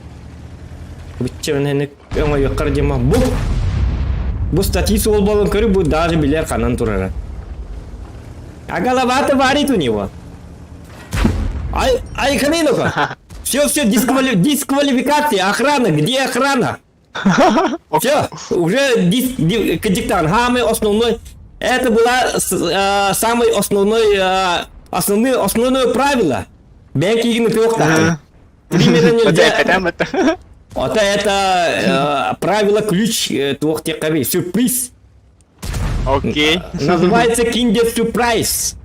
Быччабын өҥөйүөххэр дима бу бу статьи суол буолан көрү бу даже билэр ханан турара. А голова-то варит у него. Ай, ай, ну-ка. Все, все, дисквалификация, охрана, где охрана? Все, уже диктант. Самый основной, это была самый основной, основное, основное правило. Бэкигин Три метра нельзя. Вот это правило ключ туох сюрприз. Окей. Называется Kinder Surprise.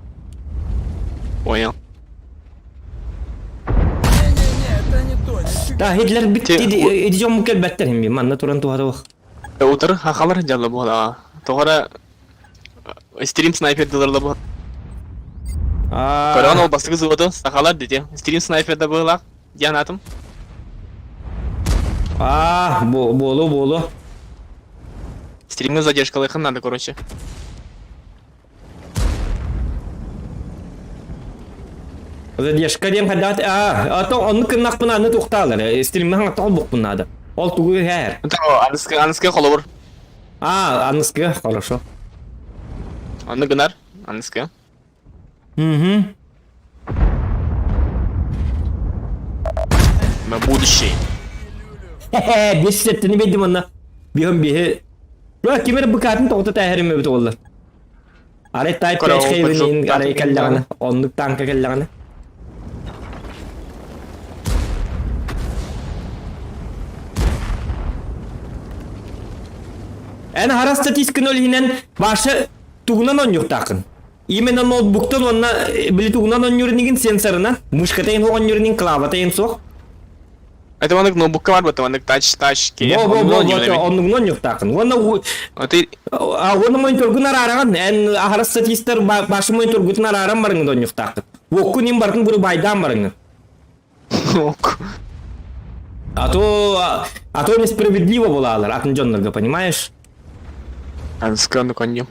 Понял. Не-не-не, это не то. Нифига. Да, Гитлер идем кэлбэттэр химби манна туран туһадыбах. Утары хахалар дьалла буола. Тоҕора стрим снайпер дыларла бу. Көрөн ол бастакы золото сахалар дите. Стрим снайпер да буолах диэн атым. А, болу болу. Стримы задержкалыхын надо, короче. Задержка диэн хайдаат аа, а то оннук гыннахпына аны туохтаалар, стриммэ хаҥаттаҕа булбукпун наада. Ол тугу иһээр? Аныскы, аныскы холобур. А, аныскы, хорошо. Онну гынар, аныскы. Угу. На будущее. Хе-хе, бес сеттини бедим онна. Биһым биһи. Бра, кимер быкатын тоҕута тээһэрим эбит оллар. Арай Type 5 хейвенин арай кэллэҕинэ, оннук танка кэллэҕинэ. Эн хара статистиканы ол иһинэн Ваша тугунан оонньуохтааххын. Именно ноутбуктан уонна били тугунан оонньуур инигин сенсорынан, мышката ин оонньуур инин клавата ин суох. Это маннык ноутбукка бар бата маннык тач тач ке. Бо бо бо бо оннугунан оонньуохтааххын. Уонна А ты А уонна мониторгун араараҕын эн аһара статистар башы мониторгутун арааран барыҥын оонньуохтааххын. Уоккун им барытын бырыбайдаан барыҥын. Ок. А то несправедливо булаалар атын дьоннорго, понимаешь? Анскану конью.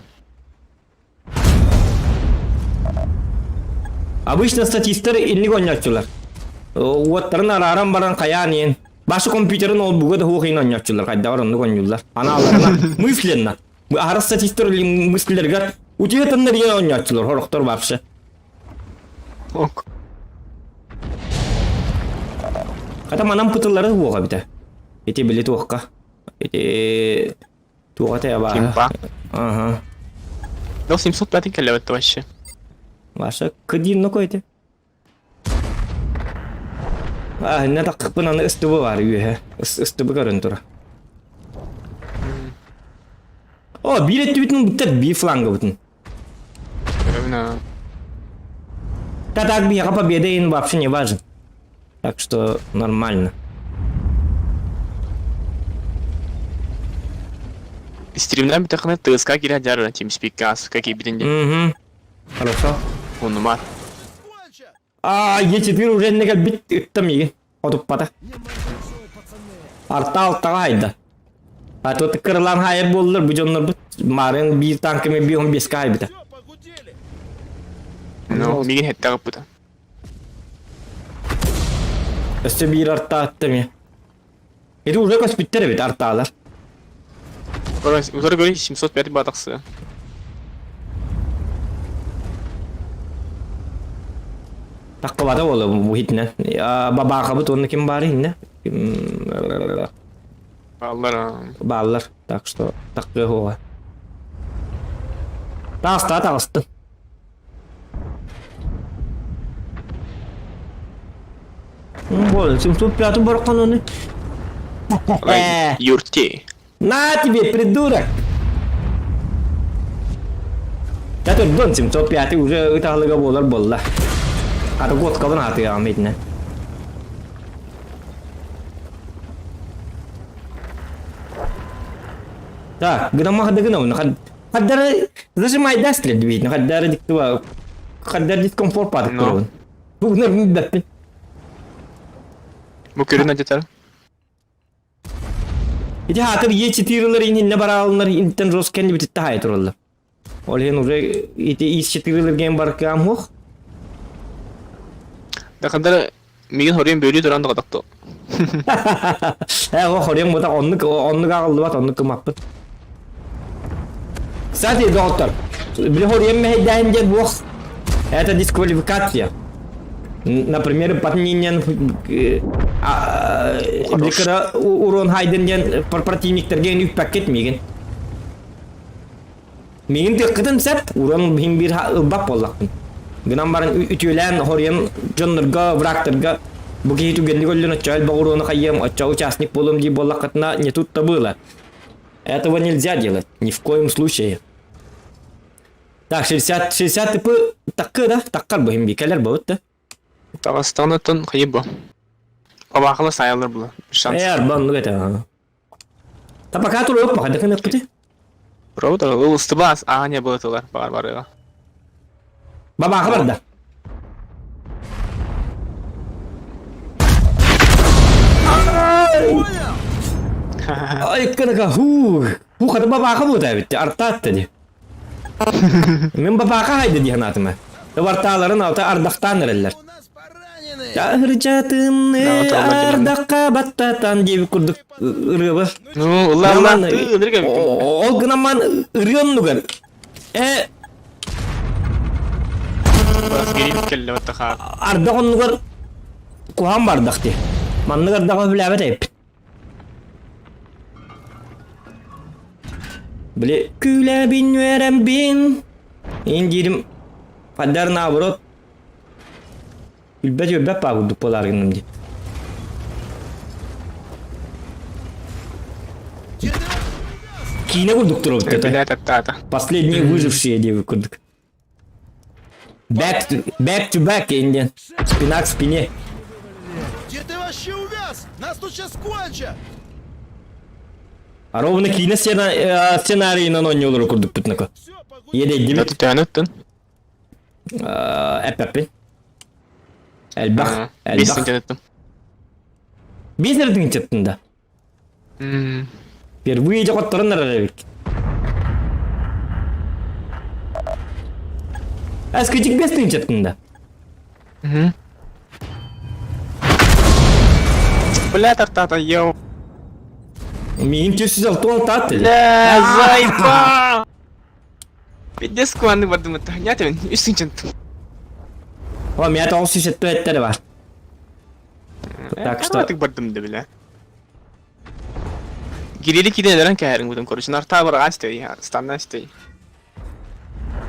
Обычно статистар инник оонньооччулар. Уоттарын арааран баран хайаан иэн. Башы компьютерын ноутбуга да хуох иин оонньооччулар, хайдавар оннук оонньууллар. Анааларына мысленно. Аһара статистар мысллэригэр утуйатаннар иэн оонньооччулар, хорохтор вообще. Ок. Хата манан пытыллары хуоха битэ. Ити били туохка. Ити туоха те баа. Кимпа. Ага. Дал 705 кэллэбит вообще. Ваша кыдин нокой эти. А, не таққыппын аны ыстыбы бар үөһэ. Ыстыбы көрөн тура. О, биир өттүбүтүн буттар биир флангыбытын. Да так биһиэхэ победа иһин вообще не важен. Так что нормально. Стримнан бүтэххинэ ТСК киирэ дьарына TeamSpeak ааска киирбитин диэн. Угу. Хорошо. Оннумар. А, Е4 уже инне кэлбит ыттам миигин. Отуппата. Арта алтаҕа хайда. А тут кырылан хайар буоллар бу дьоннорбут марын биир танками биир он беска хайбыта. Ну, миигин хэттэҕэ ыппыта. Өссө биир арта атта ми. Ити уже көспүттэр эбит артаалар. Утары көрүй 705 батақсы. Таққыбата буола бу хитинэн. Бабаахабыт уонна ким баары иннэ? Бааллар. Бааллар. Так что таккыа хуоҕа. Таҕыста таҕыстын. Бол, 705 бархан оны. Юрти. На тебе, придурок! Я тут дон 705 уже ытаһылыга буолар буолла. Аты готкабын атыаҕым итинэ. Так, гынамма хадыгына уну хаддары зажимай стрельбит, хаддары диктуа хаддар дискомфорт патык турабын. Бу бэппин. Бу көрүн адетар. Ити хаатыр Е4-лар иннинне бараалынар интен рос кэнни бититте хай тураллар. Ол иһин уже ити ис 4-лар ген баркаам хуох. Да хандар мигин хорьен бөлүү туран да Э, о хорьен бутак оннук оннук аҕыллыбат оннук кымаппыт. Кстати, доктор, били хорьен мэһэйдээһин диэн буох. Это дисквалификация. Например, патнинен бикара урон хайден диэн противниктерге үппэккет мигин. Мигин тыккытын сеп, урон бин бир ылбак боллакпын. Гынан баран үтүөлээн хоруйан дьоннорго, врагтарга бу киһи түгэнник өллөн оччо элбэх уруону хайыам, оччо участник буолуом дии буоллаххытына не тут-то было. Этого нельзя делать, ни в коем случае. Так, 60, 60 типы таккы да, таккар быһым бикелер бабыт да. Таҕыстаҕына хайы бу. Бабаахала сайалар була. Шанс. Э, арбан это. Та пока туруп, пока дыкын өппүтү. Правда, ылыстыбаас аanya былытылар бар барыга. Бабаха барда. Ай, кынака ху. Ху хата бабаха бута битти, артаат ди. Мен бабаха хайды ди ханатыма. Вартааларын алта ардахтан эреллер. Таһырдьатымны ардахха баттатан диэбит курдук ырыаба. Ну, ылла ылла ынырык эбит. Ол гынан ырыа оннугар. Э Ардах оннугар куһаан бардах дии. Маннык ардаҕа үбүлээбэт эбиппит. Били күүлэбин үөрэмбин индиирим паддар наоборот Билбэт үөрбэт баа курдук буолаар гынным дии. Киинэ курдук турабыт это. Последние выжившие диэбит курдук. Back to, back to back Индиан. Спина к спине. Где ты вообще увяз? Нас тут сейчас кончат! А ровно киинэ сценарийынан оонньуулар курдукпут нако. Иэдэйдибит. Төтөөнөттөн. Эппэппин. Элбэх. Элбэх. Элбэх. Биэс эрэ тыһыынчаттын да. Впервые дьэ хотторон эрэр эбит. Эскитик 5 тыһыынчаттын да. Бля, тартата, йоу. Миигин 406 таат Бля, зайба! Пиздец куанны бардым это. Нятын, үс тыһыынчаттым. О, меня 974 бар. Так что... Тык бардым да бля. Кирилли киден эрэн кэһэрин бутун короче, нарта бараҕан стэй, станна стэй.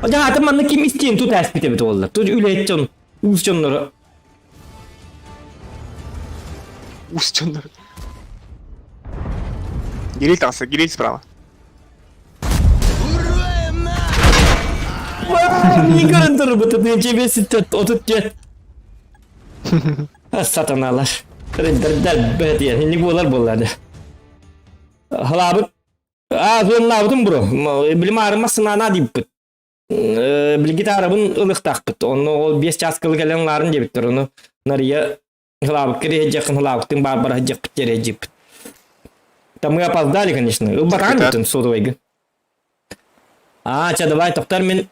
Дьэ, аты манна ким истиэн тут ааспыт эбит буолла. Тут үлэһит дьон, уус дьонноро. Уус дьонноро. Кирилл тахса, Кирилл справа. Не көрөн турбут, тебе ситтет, отут дьэ. Сатаналар. Рыддырдар бэтиэн, инник буолар буоллар. Халаабыт, аа, зоннаабытым бро. Билим аарыма сынаана дииппит. Билги таарабын ылыхтаахпыт. Онно ол 5 час кылы кэлэн лаарын диэбиттэр. Ону Нария Хлабыкка иһдьэххин хлабыктын баар бара сылдьыахпыт диэри Там мы опоздали, конечно. Ылбатаан бүтүн сотовайгын. Аа, ча давай, тоқтар мен.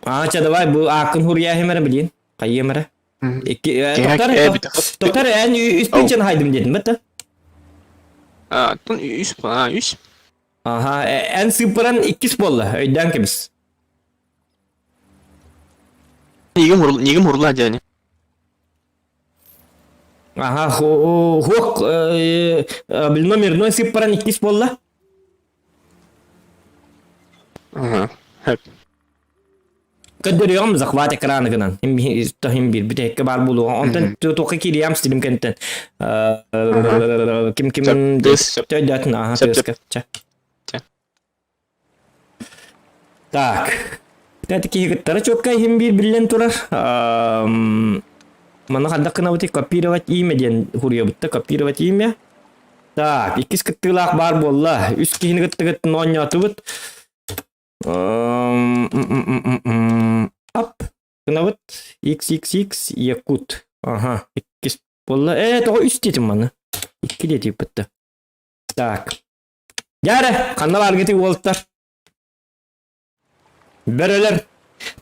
Аа, ча давай, бу ааккын хуруйа эрэ билин. Хайыам эрэ. Тоқтар, тоқтар, эн үспүнчен хайдым дедим бетті. А, тун үс, а, үс. Аха, эн сыппыран иккис буолла, өйдөөн кэбис. Нигим урла дяни. Аха, хуок, бил номерной сыппыран иккис буолла. Ага. Көрдөрүөҕүм захват экраны гынан. Тохим бир бүтэһиккэ баар буолуоҕа. Онтон туохха киириэм стилим кэнтэн. Ким ким төйдөтүн аха тыаска. Так. Пять киһи кыттара чуоккай иһин биир биллэн турар. Манна ханнык гынабытый копировать имя диэн хуруйабытта копировать имя. Так, иккис кыттыылаах баар буолла. Үс киһини кыттыгыт оонньоотубут. Ап. Гынабыт XXX Якут. Ага, иккис буолла. Ээ, тоҕо үс диэтим маны. Икки диэтиппит Так. Дьэ ханна бааргытый уолаттар? Бөрөлөр.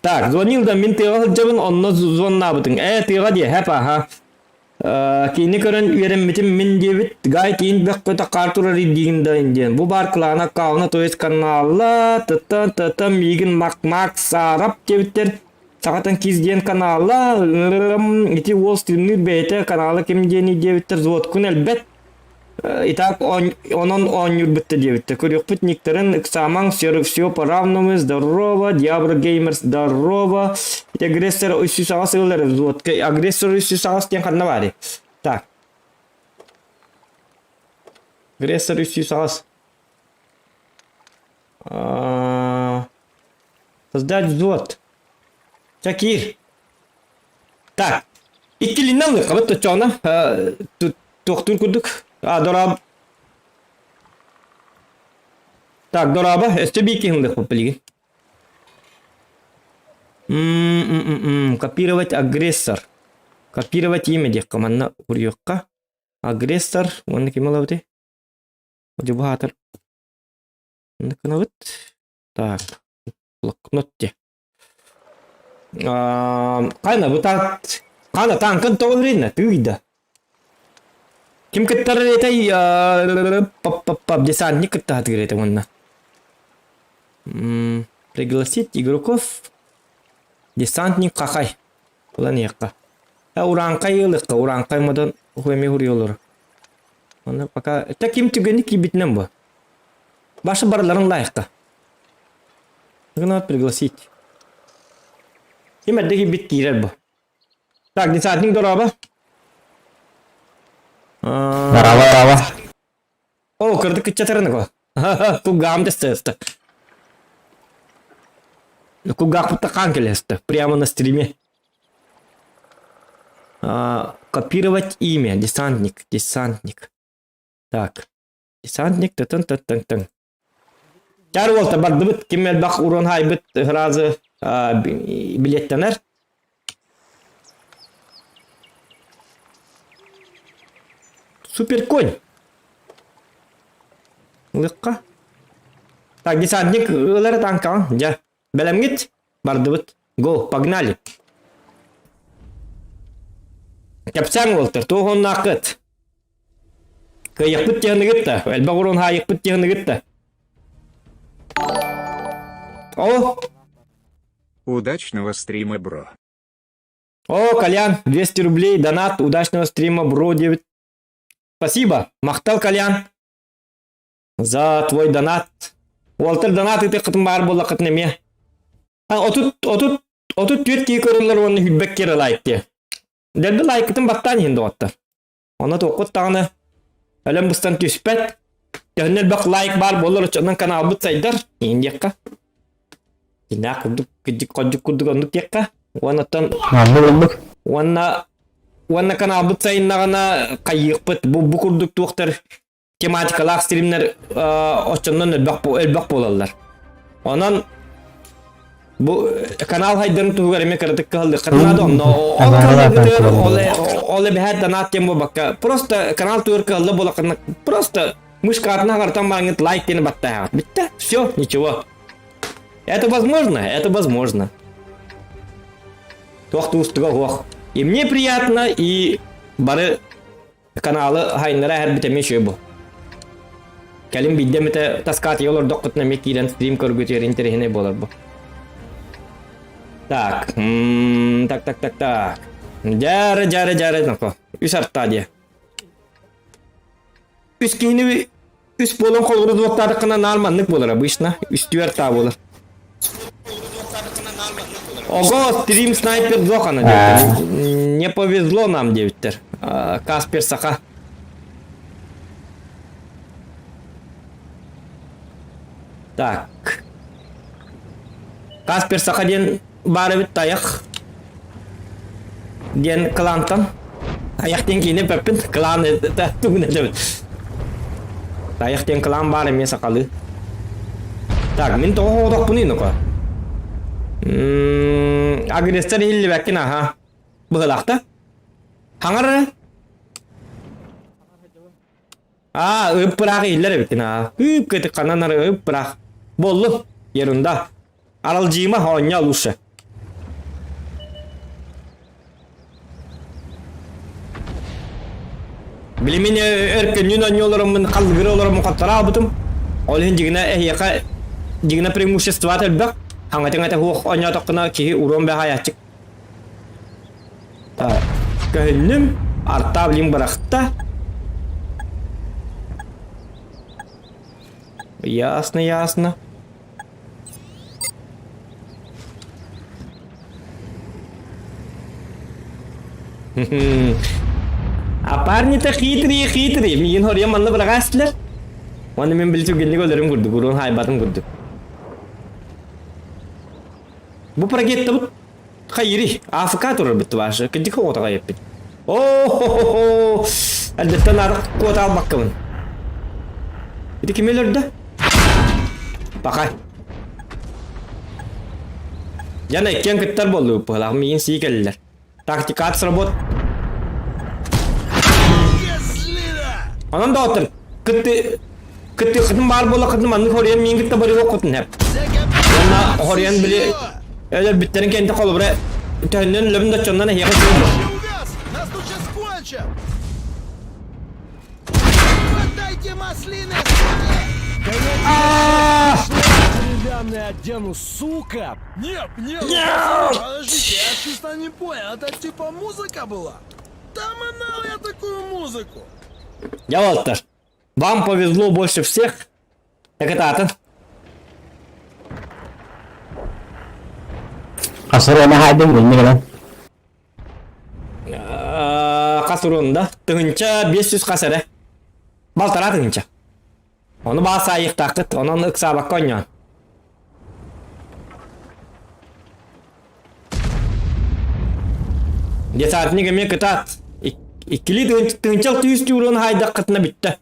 Так, звонил да мин тыаҕа сылдьабын, онно звоннаабытыҥ. Ээ, тыаҕа диэ, хэп аха. Киини көрөн үөрэммитим мин диэбит, Гай киин бөххө хаар турар диигин да диэн. Бу баар клана аккаунта, то есть канала, тата тата миигин Мак Мак Саарап диэбиттэр. Сахатан киз диэн канала, ити уол стримнир бэйэтэ канала ким диэний диэбиттэр, взводкун элбэт. Итак, онон оонньуурбут диэбиттэр. Көрүөхпүт никтэрин ыксаамаҥ, все по-равному, здорово, Диабро Геймерс, здорово. Ити агрессор 308 ылар взводка. Агрессор 308 диэн ханна баарый? Так. Агрессор 308. Создать взвод. Чакир. Так. Иккилиннэн ылыахха точчоҕуна туохтуур курдук. А, дорооб. Так, дорообо, өссө биир киһи ылыахпыт билигин. Копировать агрессор. Копировать имя диэххэ манна уруйуохха. Агрессор, уонна ким ылабытый? Дьубаатар. Гынабыт. Так, блокнот де. Кайна бутаат. Хана танкын тоҕо үрүннэ тыыйда. Ким кыттар этэй пап десантник кыттаһатыгыр этэ уонна. Пригласить игроков десантник хахай. Ылан иһиэххэ. Урааҥхай ыалыахха, урааҥхай модон хуэми хуруйолор. Оны пока это ким түгэни киирбитинэн бу. Башы барыларын лайыққа. Надо пригласить. Ким эрдэ киирбит киирэр бу. Так, десантник дороба. Дороба, дороба. О, кырдык кыччатарын го. Кулгаам дэстэсте. Кулгаахпытта хаан кэлэсте. Прямо на стриме. Копировать имя. Десантник. Десантник. Так. Десантник тытын тытын тын. Тар уолта бардыбыт ким элбэх урон хайбыт сразу билеттенер. Супер конь. Лыкка. Так, десантник ылары танкаҕын. Дьэ, бэлэмҥит? Бардыбыт. Го, погнали. Кэпсээҥ уолтар, туох оннааххыт? Кыайыахпыт диэхыныгыт да, элбэх урун хаайыахпыт диэхыныгыт да. О! Удачного стрима, бро. О, Колян, 200 рублей, донат, удачного стрима, бро, 9. Спасибо, махтал, Колян, за твой донат. Уолтер донат ытык баар буоллаххытына эмиэ. 34 киһи көрөллөр уонна хүлбэк киэр лайк диэ. Дэлби лайкытын баттаан иһин доҕоттор. Онно туоххут даҕаны өлөн быстан түспэт. Төһөннө элбэх лайк баар буоллар оччонон каналбыт сайдар. Иһин диэххэ. Дьиҥнээх курдук кырдьык хордьук курдук оннук диэххэ. Уонна оттон Маннык оннук. уонна уонна каналбыт сайыннаҕына хайыахпыт бу бу курдук туохтар тематикалаах стримнэр оччоннон элбэх элбэх буолаллар. Онон бу канал хайдарын туһугар эмиэ кыратык кыһаллыахха наада онно ол кыһаллыгытыгар ол ол эбэһээт донат диэн буолбакка просто канал туһугар кыһалла буолаххына просто мышкаатын аҕартан бараҥҥыт лайк диэни баттааҕыт бүттэ все ничего это возможно это возможно туох туустуга суох и мне приятно и бары каналы хайыннара эһэрбит эмиэ үчүгэй бу. Кэлин биирдэ эмитэ таскаатыйа олордоххутуна эмиэ киирэн стрим көргүтүгэр интэриэһинэй буолар бу. Так, так, так, так, так. Дьары, дьары, дьары, ноко. Үс артаа диэ. Үс киһини үс буолан холобуру дуоттаатаххына наар маннык буолар обычно. Үстүү артаа буолар. Ого, стрим снайпер Зохана диэбиттэр. Не повезло нам диэбиттэр. Каспер Саха. Так. Каспер Саха диэн баар эбит тайах диэн клантан. Тайах диэн киинэ эппэппин. Клан тугун этэбин. Тайах диэн клан баар эмиэ сахалыы. Так, мин тоҕо хоҕотохпунуй нука? Агрессор иһиллибэккин аха. Быһылаахта. Хаҥар Аа, ыып-ыраах иһиллэр эбиккин аа. Ыып кытык ханан ары ыып-ыраах. Боллу, ерунда. Аралдьыйма, оонньоо лучше. Билимин өркөннүүн оонньуу олороммун, халлыгыры олороммун хоттора албытым. Ол иһин дьигинэ эһиэхэ дьигинэ преимуществота элбэх. Хаҥатыҥ суох оонньоотоххуна киһи уруон бэһаайааччык. Көһүннүм, артаа блин бырахта. Ясно, ясно. А парни-то хитрые, хитрые. Миигин хоруйан манна быраҕаастылар. Уонна мин били түргэнник өлөрүм курдук, уруон хаайбатым курдук. Бу прогеттабыт хайыри, АФК турар битти башы. Кырдьык оҕотоҕо еппит. О-хо-хо-хо! Элбэттэн арык куота албаккабын. Ити ким өлөрдө? Пахай. Яна иккиэн кыттар буоллубут быһалаах миигин сии кэллилэр. Тактикат сработ. Онон доҕоттор, кытты кыттыаххытын баар буоллаххытына маннык хоруйан миигин кытта барыаххытын сөп. Уонна хоруйан били өлөрбүттэрин кэннэ холобура төһөннөн өлөбүн да оччоннон эһиэхэ үчүгэй буолуо. закончил! Хватайте маслины, суки! Да я тебе деревянный одену, сука! Нет, нет, ну, пацаны, подождите, я чисто не понял, это типа музыка была? Там и нал я такую музыку! Я уолаттар. Вам повезло больше всех. Экатаатын. Хасыр хайдым гынны гынан. Хас урунда. Тыһынча 500 хас эрэ. Балтара тыһынча. Ону баа саайыктааххыт, онон ыксаабакка оонньоон. Десантник эмиэ кытаат. Иккилии тыһынчал түүс түүрүн хаайдаххытына бүттэ.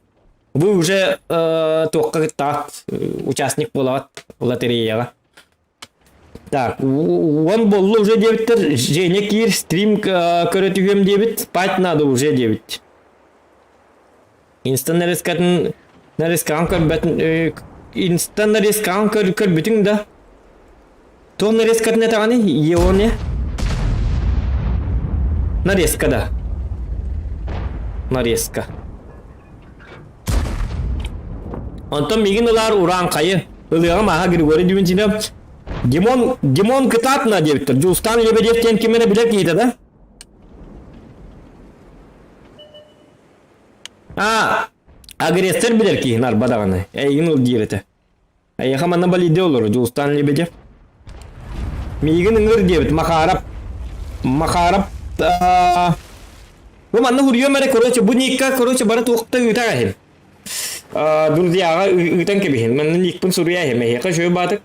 Вы уже туохха кыттаҕыт, участник буолаҕыт лотереяҕа. Так, он буолла уже диэбиттэр, Женя киир, стрим көрө түһүөм диэбит, спать надо уже диэбит. Инста нарезкатын нарезкаҕын көрбөтүн инста нарезкаҕын көр көрбүтүҥ да? Туох нарезкатын этэҕиний? Еоне? Нарезка да. Нарезка. Онтон миигин ылаар урааҥхайы ылыаҕым ааһа Григорий Дмитриевич Димон Димон кытаатына диэбиттэр. Дьулустаан Лебедев диэн ким эрэ билэр киһитэ да? А, агрессор билэр киһин арба даҕаны. Эйигин ыл диир этэ. Эйиэхэ манна балиде олору Дьулустаан Лебедев. Миигин ыҥыр диэбит Махаров. Махаров Бу манна хуруйуом эрэ, короче, бу никка, короче, бары туохта ыытар иһин. Друзьяҕа ыытан кэбиһин. Манна никпын суруйа иһин. Эһиэхэ үчүгэй баатык.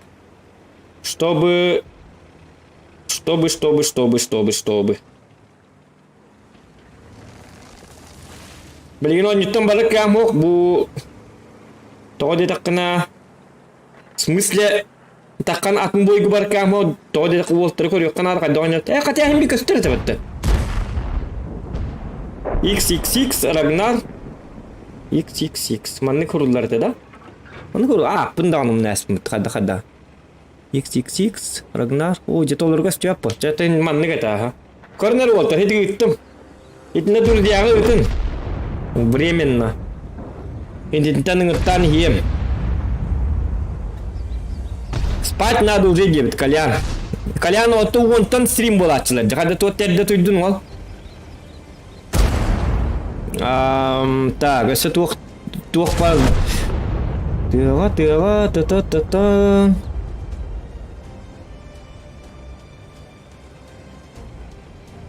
Чтобы... Чтобы, чтобы, чтобы, чтобы, чтобы. Билигин оонньуттан бары кыам бу тоҕо диэтэххинэ в смысле таххан атын бойгу бар кыам тоҕо диэтэххэ уолтары көрүөххэ наада хайдах оонньоот э хотя иһин би көстөр этэ бэтте XXX Рагнар XXX маннык куруллар этэ да маннык куру а аппын даҕаны умнаспыт хадда хадда XXX Рагнар о где-то олорго өстүөппут чэ маннык этэ аха Көрнөр уолтар ити ыыттым. Итиннэ друзьяҕа ыытын. Временно. Итинтэн ыҥыртаан иһиэм. Спать надо уже диэбит Колян. Колян отто уонтан стрим буолааччылар. Дьэ туот эрдэ туйдун уол. Так, өссө туох туох бар тыаҕа тыаҕа та та та та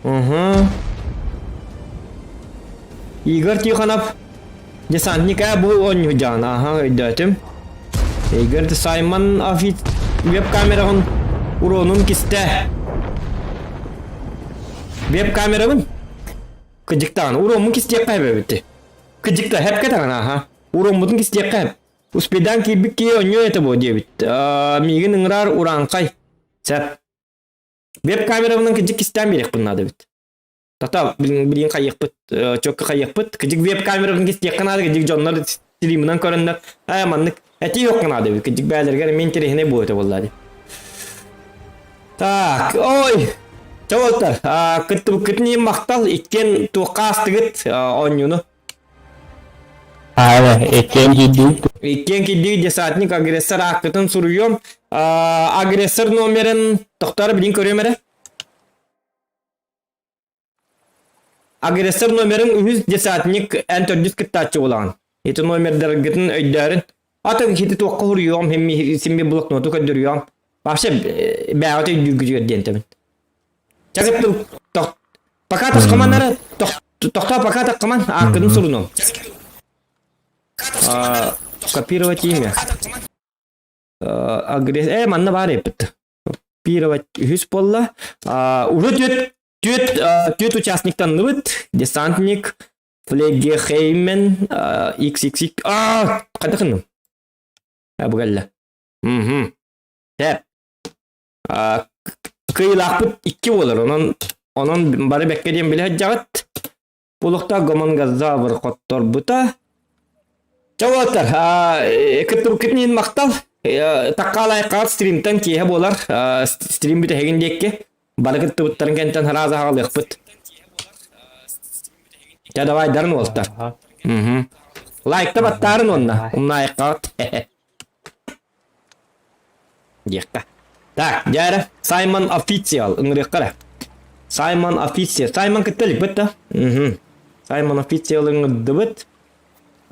Угу. Игорь Тихонов. Десантник ээ бу оонньуу Аха, өйдөөтүм. Игорь Саймон Афит веб-камераҕын уронун кистэ. Веб-камерабын? Кыдьыктаан, уроммун кистиэххэ эбэбит. Кыдьыкта, хэпкэ таҕын, аха. Уроммутун кистиэххэ эп. Успедан киирбит киһи оонньуу этэ буо диэбит. Миигин ыҥыраар урааҥхай. Сөп. Веб-камерабынан кыдьык кистээн биэриэхпин наада эбит. Тата билигин хайыахпыт, чөккө хайыахпыт. Кыдьык веб-камерабын кистиэххэ наада, кыдьык дьоннор стримынан көрөннөр, аа маннык этии суохха наада эбит. Кыдьык бээлэригэр эмиэ интэриэһинэй буолуо этэ буоллаа дии. Так, ой, Чэ кыттыбыккытын иһин махтал, иккиэн туохха аастыгыт оонньууну? Аана, иккиэн киирдибит. Иккиэн киирдибит десантник агрессор ааккытын суруйуом. Агрессор номерын тохтоор билин көрүөм эрэ. Агрессор номерын үһүс десантник эн төрдүс кыттааччы буолаҕын. Ити номердаргытын өйдөөрүн. Атын хити туохха суруйуом, симми блокноту көрдөрүөм. Вообще бэйэҕит өйдүүргүтүгэр диэн тэбин. Чагыттым Пока таххаман тохтоо пока таххаман ааккытын сурунуом. Копировать имя. Агресс... Э, манна баар эппит. Копировать үһүс буолла. Уже түөт түөт түөт участниктанныбыт. Десантник, Флегехеймен, XXX. А, хайдах гынным? Бу кэллэ. Мгм. Тэп. Кыайыылаахпыт икки буолар, онон онон бары бэккэ диэн билэ сылдьаҕыт. Булуктаах гомонгазавр хотторбута. Чэ уолаттар, кыттыбыккытын иһин махтал. Таккаалайкаҕыт стримтэн киэһэ буолар. Стрим бүтэһигин диэкки. Бары кыттыбыттарын кэнтэн сразу аҕалыахпыт. Дьэ давай дарын уолтар. Угу. Лайкта баттаарын онна. Умнаайыккаҕыт. Диэххэ. Так, дьэ Саймон Официал ыҥырыахха эрэ. Саймон Официал. Саймон кытта иликпит да? Угу. Саймон Официал ыҥырдыбыт.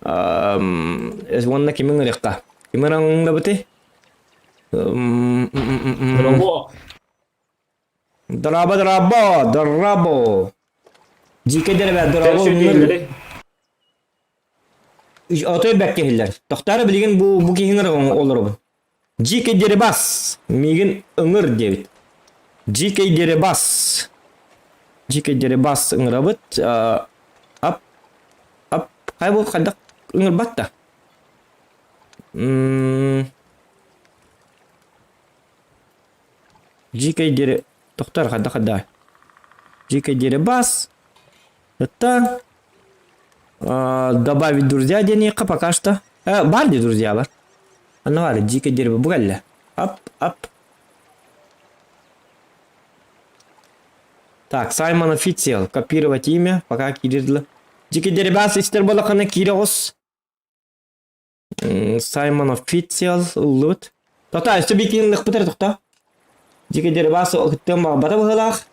Уонна кими ыҥырыахха? Кими ыҥырабытый? Дорообо. Дорообо, дорообо, дорообо. Дьиикэ дэрбэ, дорообо ыҥыр. Отой бэккэ иһиллэр. Тохторо билигин бу бу киһи ыҥыр олоробун. Дьиикэй деребас миигин ыҥыр диэбит. Дьиикэй деребас. Дьиикэй деребас ыҥырабыт. Ап ап хай бу хайдах ыҥырбат да. Дьиикэй диэри тохтор хайдах хайда. Дьиикэй диэри бас. Это добавить друзья диэниэххэ пока что. Бар дии друзья бар. Анна бар дьиикэй диэри бу кэллэ. Ап ап. Так, Саймон Официал. Копировать имя, пока киирдилэ. Дьиикэй диэри бас истэр буоллаххына киирэ оҕус. Саймон Официал ыллыбыт. Тота, өссө биир ыллыхпыт эрэ тохтоо. Дьике Дербас кыттыан баҕарбата быһыылаах.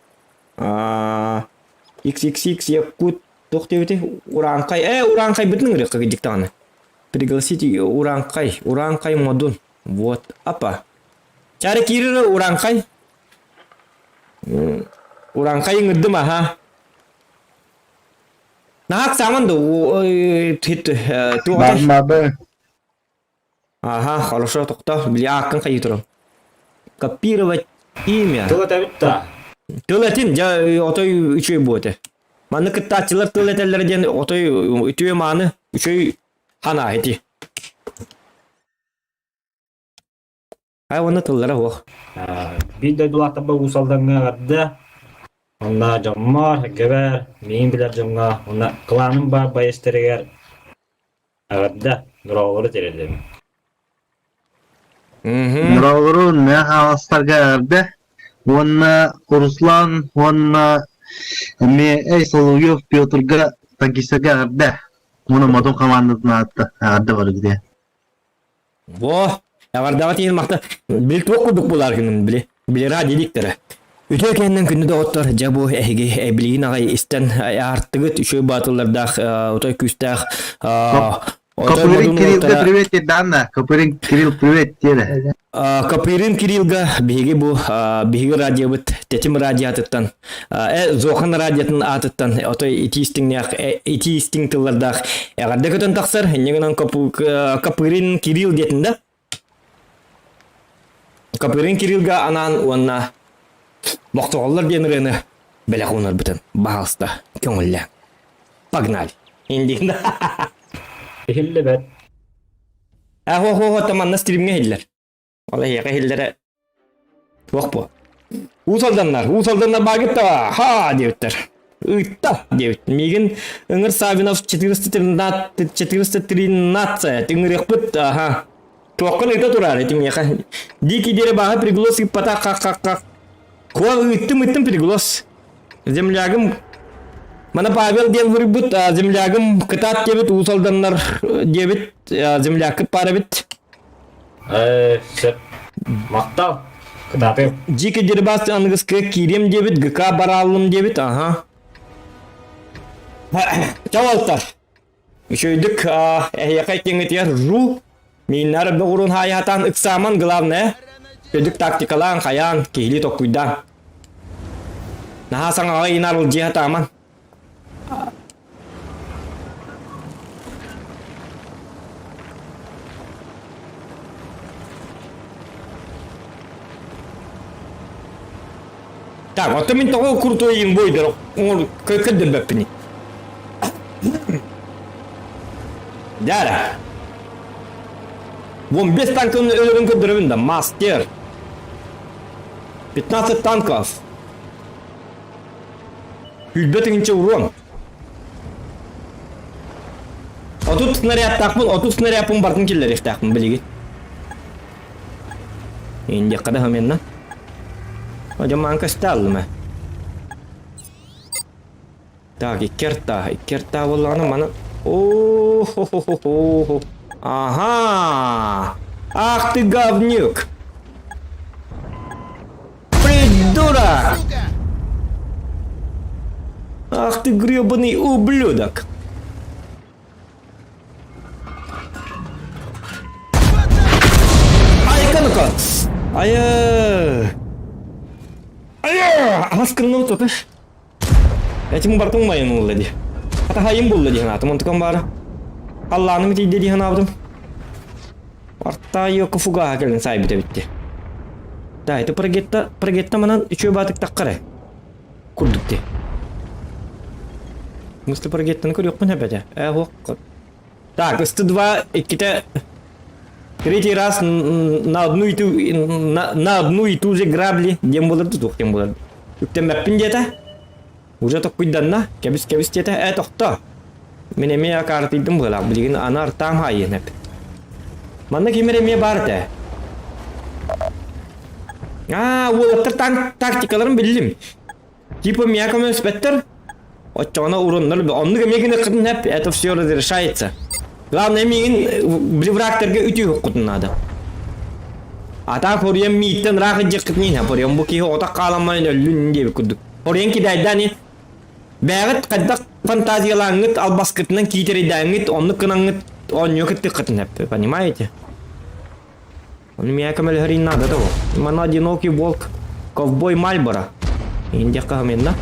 XXX Якут туох диэбитий? Урааҥхай. Э, урааҥхайбытын ыҥырыахха кырдьык даҕаны. Пригласить Урааҥхай. Урааҥхай модун. Вот, апа. Чары киирэр Урааҥхай. Урааҥхай ыҥырдым аха. Наһаа ыксааман да туох Бармабы. Ага, хорошо, тохто. Били ааккын хайыы туран. Копировать имя. Тыл этэбит да. Тыл этин, дьэ, отой үчүгэй буо этэ. Манна кыттааччылар тыл этэллэрэ диэн отой үтүө мааны, үчүгэй ханаа ити. Ай уонна тыллара суох. Биир дойдулаахтарба Уус Алдаҥҥа эҕэрдэ. Онно дьоммор, эгэбэр, миигин билэр дьоҥҥо уонна кылааным баар байыастарыгар эҕэрдэ, дорооболору тириэрдэбин. Дорооболору Мэҥэ Хаҥаластарга эҕэрдэ уонна Руслан уонна эмиэ Эй Соловьев Петрга танкистарга эҕэрдэ уонна Модун хамаандатын аатта эҕэрдэ барыгытыгар. Во, эҕэрдэҕэ тиийэн махта били туох курдук буолар гынын били били радио Үтүө кэннэн күндү доҕоттор, дьэ бу эһиги эбилигин аҕай истэн аартыгыт үчүгэй баатыллардаах отой күүстээх Копырин Кириллга привет Данна. Копырин Кирилл привет диэре. Копырин Кириллга биһиги бу биһиги радиобыт Тэтим радиотыттан Зохан радиотын аатыттан отой итии истиҥнээх итии истиҥ тыллардаах эҕэрдэ көтөн тахсар инньэ гынан Копырин Кирилл диэтин да Копырин Кириллга анаан уонна Мохтоҕоллор диэн ырыаны бэлэх уунарбытын баһаалыста көҥүллэ. Погнали. Индигин. Иһиллибэт. Ахо-хо-хо таманна стримҥэ иһиллэр. Ол эһиэхэ иһиллэрэ туох буо. Уус Алданнар, Уус Алданнар баагытта, ха диэбиттэр. Ыытта диэбит. Миигин ыҥыр Савинов 413 413 ыҥырыахпыт, аха. Туоххун ыыта тураар ити миэхэ. Дикий диэри бааһы приглас ыыппата хах-хах-хах. Куо ыыттым ыыттым приглас. Землягым Мана Павел диэн суруйбут, землягым кытаат диэбит, Уус Алданнар диэбит, земляккыт баар эбит. Сөп. Махтал. Кытаатыам. Дьиики Дербас аныгыскы киириэм диэбит, ГК барааллым диэбит, аха. Чавалтар. Үчүгэйдик эһиэхэ киҥитигэр ру мииннэр бөҕүрүн хаайаатаан ыксааман главное үчүгэйдик тактикалаан хайаан киһилии токкуйдаан наһаа саҥаҕа инар ылдьыа сатааман Так, оттон мин тоҕо крутой имбойдер көрдөрбөппүнүй? Дяра. Вон без танкын өлөрүн көрдөрөбүн да, мастер. 15 танков. Хүлбэ тыгынча урон. 30 снарядтаахпын, 30 снарядпын бартын киллэриэхтээхпин билигин. Индиэххэ да хаменна. Одьомаан көстө аллым. Так, икки арта, икки арта буоллаҕына маны... О-хо-хо-хо-хо. Ага! Ах ты говнюк! Придурок! Ах ты гребаный ублюдок! Айка ну-ка! Айа! Айа! Ас кынным тутуш. Этим бартым майын улла ди. Хата хайым булла ди ханатым онтукан бары. Алланым тиийде ди ханаабытым. Арта йоку фугаха кэлин сайбыта битти. Да, это прогетта, прогетта манан үчүө баатык таққары. Курдук ди. Мысли прогеттаны көрүөхпүн эбэтэ. Э, хуох. Так, СТ-2 иккитэ третий раз на одну и ту на, на одну и ту же грабли диэн буолар туох диэн буолар үктэммэппин диэтэ уже токкуйданна кэбис кэбис диэтэ э тохто мин эмиэ акаартыйдым быһыылаах билигин аны артаам хаайыан эп манна ким эрэ эмиэ баар этэ аа уолаттар тактикаларын биллим Типа меня көмөлөспөттөр. Оччоҕуна уруннар оннук эмиэ гыныаххытын сөп, это все разрешается. Главное миигин бриврактарга үтүөххүтүн наада. А так хоруйан мииттэн ыраах илдьиэххитин иһин хоруйан бу киһи оҕото хааламмайын өллүн диэбит курдук. Хоруйан кидайдаан и бэйэҕит хайдах фантазиялааҥҥыт албаскытынан киитэрийдээҥҥит оннук гынаҥҥыт оонньуу кыттыаххытын сөп, понимаете? Ону миэхэ көмөлөһөрүн наада да ол. Манна одинокий волк, ковбой Мальборо. Индиэххэ хамынна.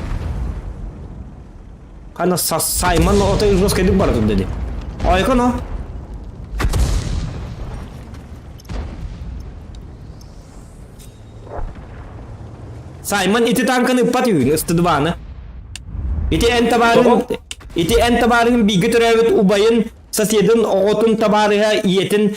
Хана Саймон ото жесткайдык бара турда ди. Ойко но. Саймон ити танканы ыппат үһүн ыстыдыбааны. Ити эн табаарыһын ити эн табаарыһын бииргэ төрөөбүт убайын соседын оҕотун табаарыһа ийэтин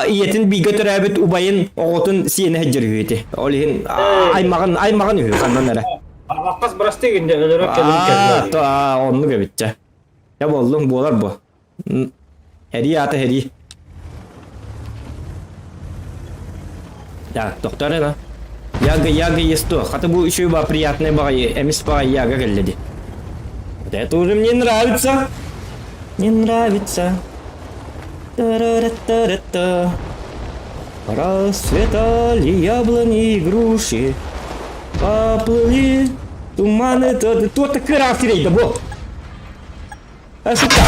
ийэтин бииргэ төрөөбүт убайын оҕотун сиэнэ сылдьар үһү ити. Ол иһин аймаҕын аймаҕын үһү ханнан эрэ. Арҕаххас бырастыы гинде өлөрө кэлин кэллэ. Оннук эбитчэ. Я боллуҥ буолар бу. Һэрии аата һэрии. Так, доктор ена. Яга, яга есть то. Хата бу еще ба приятный баҕайы, эмис баҕайы яга кэллэ ди. Вот это уже мне нравится. Не нравится. Та-ра-ра-та-ра-та. Расцветали яблони и груши. Поплыли туманы. То так раз да бо. Сука.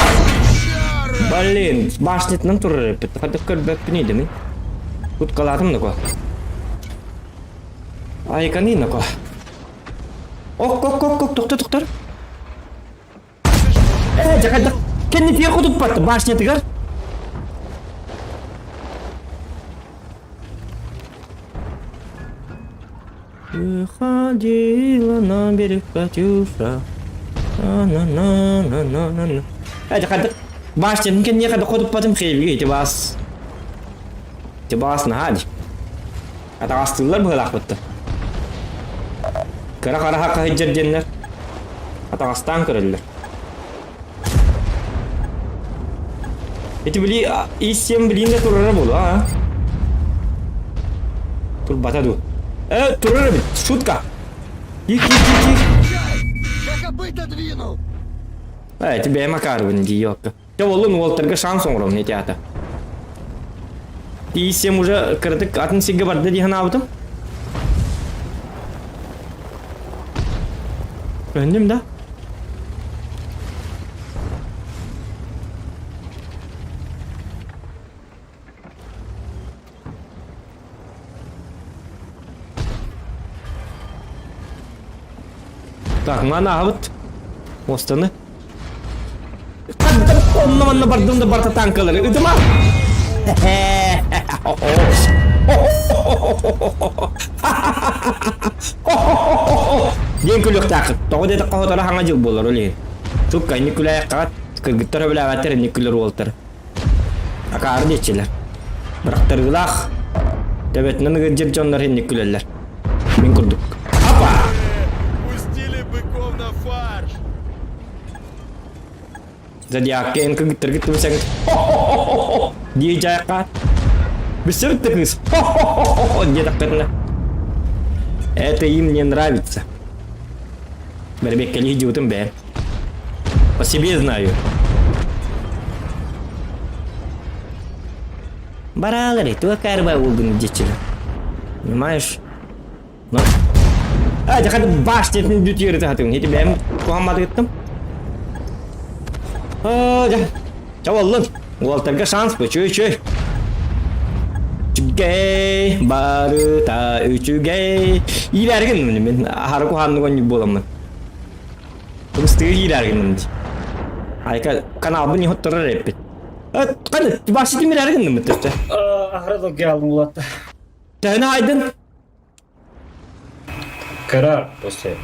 Блин, башнятынан турар эппит. Хадык көрбөппүн идеми. Куткалаатым нако. Айканы нако. Ок, ок, ок, ок, тоқтор, тоқтор. Э, дьэ Кэннитигэр хотуппат башнятыгар. Выходила на берег Катюша. На-на-на-на-на-на. Э, дьэ хайдах башнятын кэнниэ хайдах хотуппатым хейбигэ ити баас. Ити баас наһаа дии. Атаҕастыыллар быһыылаахпыт да. Кыра хараха хаһыдьар диэннэр атаҕастаан көрөллөр. Ити били ис-сиэн билиин да турара буолуо аа? Турбата дуу? Э, турар эбит, шутка. Ик, ик, ик, ик. Э, ити бэйэм акаарыбын дии, ёпта. Дьэ буоллун уолтарга шанс оҥоробун ити аата. Тиийсэм уже кыратык атын сиргэ барда дии санаабытым. Көннүм да? Так, маны аһабыт. Мостаны. Онно манна бардым да барта танкалары. Ытыма! Диэн күлүөхтаахыт. Тоҕо диэтэххэ хоторо хаҥа дьыл буолар ол иһин. Сукка инник күлээххэ кыргыттар өбүлээбэттэр инник күлэр уолтар. Акаары диэччилэр. Бырахтарыылаах төбөтүнэн ыгырдьыр дьоннор инник күлэллэр. Мин курдук. Апа! Пустили быков на фарш! Зодиакка эн кыргыттаргыт тубусаҥыт дии дьайахха. Бүссэбит да кыыс диэтэххитинэ. Это им не нравится. Бэрбиэккэлии дьыбытым бэйэм. По себе знаю. Баралары, туох карба уолгун дечили. Понимаешь? Ну. А, дьэ хады баш диэтин бүт үөрэтэ хатыгын. Ити бэйэм куһамматыгыттым. А, дьэ. Чэ боллун. Уолтарга шанс бу, чүй-чүй. Үчүгэй, барыта үчүгэй. Иилэргин мин мин аһары куһааннык онньук буоламмын. Кыбыстыгы иилэргин дии. Айка каналбын иһотторор эппит. Каны, башты тимирэргин мыттырча. Ахра да гялым улатта. Төһөнө айдын? Кыра после.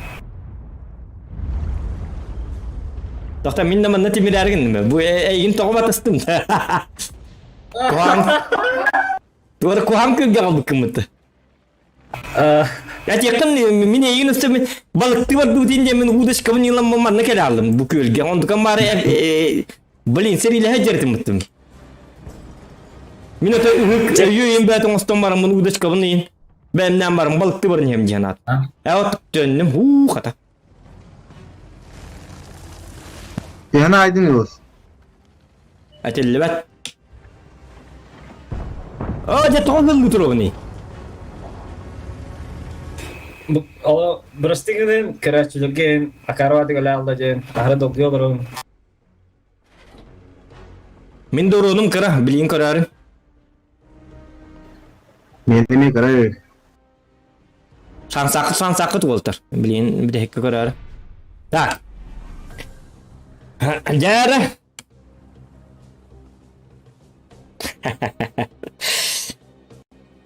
Тохта мин да манна тимирэргин бу эйигин тоҕо батыстым. Куһаҕан Туора куһаҕан күлгэ қалбыккыммыт. Я тиэхтэн мин эйигин өссө мин балыктыы барбытын диэн мин удочкабын ылан манна кэлэ алдым бу күөлгэ. Онтукам баары блин сэриилэһэ дьэртиммиттим. Мин ото ыһык өйү бэт оҥостон бараммын удочкабын ыйын бээмнээн баран балыкты баран иһэм диэн аат. Э от төннүм хуу хата. Төһөнү айдын ылыс? Этиллибэт. Оо, дьэ тоҕо ыллыы туругуный? Ол бырастыы гынын, көрөөччүлэргэ акарватык өлө алла диэн аһара долгуйа олорун. Мин доруонум кыра, билигин көрөөрү. Мен эмиэ кыра Шансаакыт шансаакыт уолтар. Билигин бүтэһиккэ көрөөрү. Так. Дьээрэ.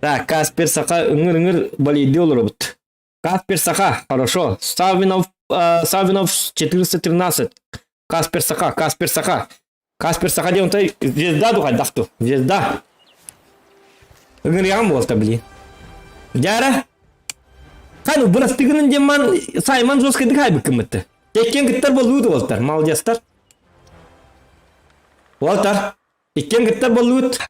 Так, Каспер Саха ыҥыр-ыҥыр болейдии олоробут. Каспер Саха, хорошо. Савинов, Савинов 413. Каспер Саха, Каспер Саха. Каспер Саха диэн онтой звезда духайдах ту. Звезда. Ыҥырыаҕым буолта блин. Дьара. Ханы бырастыгынан диэн ман Саймон жесткайдык хайбыккыммытты. Теккен кыттар болуут уолтар, молодецтар. Уолтар, иккиэн кыттар болуут.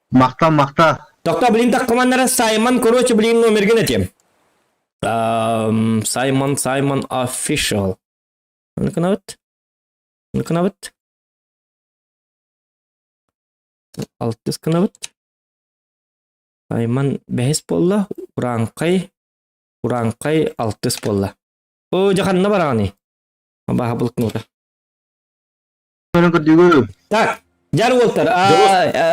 Махтал, махтал. Тохто, блин, так командара Саймон, короче, блин, номерген этим. Саймон, Саймон Official. Ну-ка, Ну-ка, Алтыс гынабыт. Саймон бэһис буолла, Урааҥхай, Урааҥхай алтыс буолла. Оо, дьэ ханна бараҕыный? Абааһы блокнота. Так, дьар уолтар,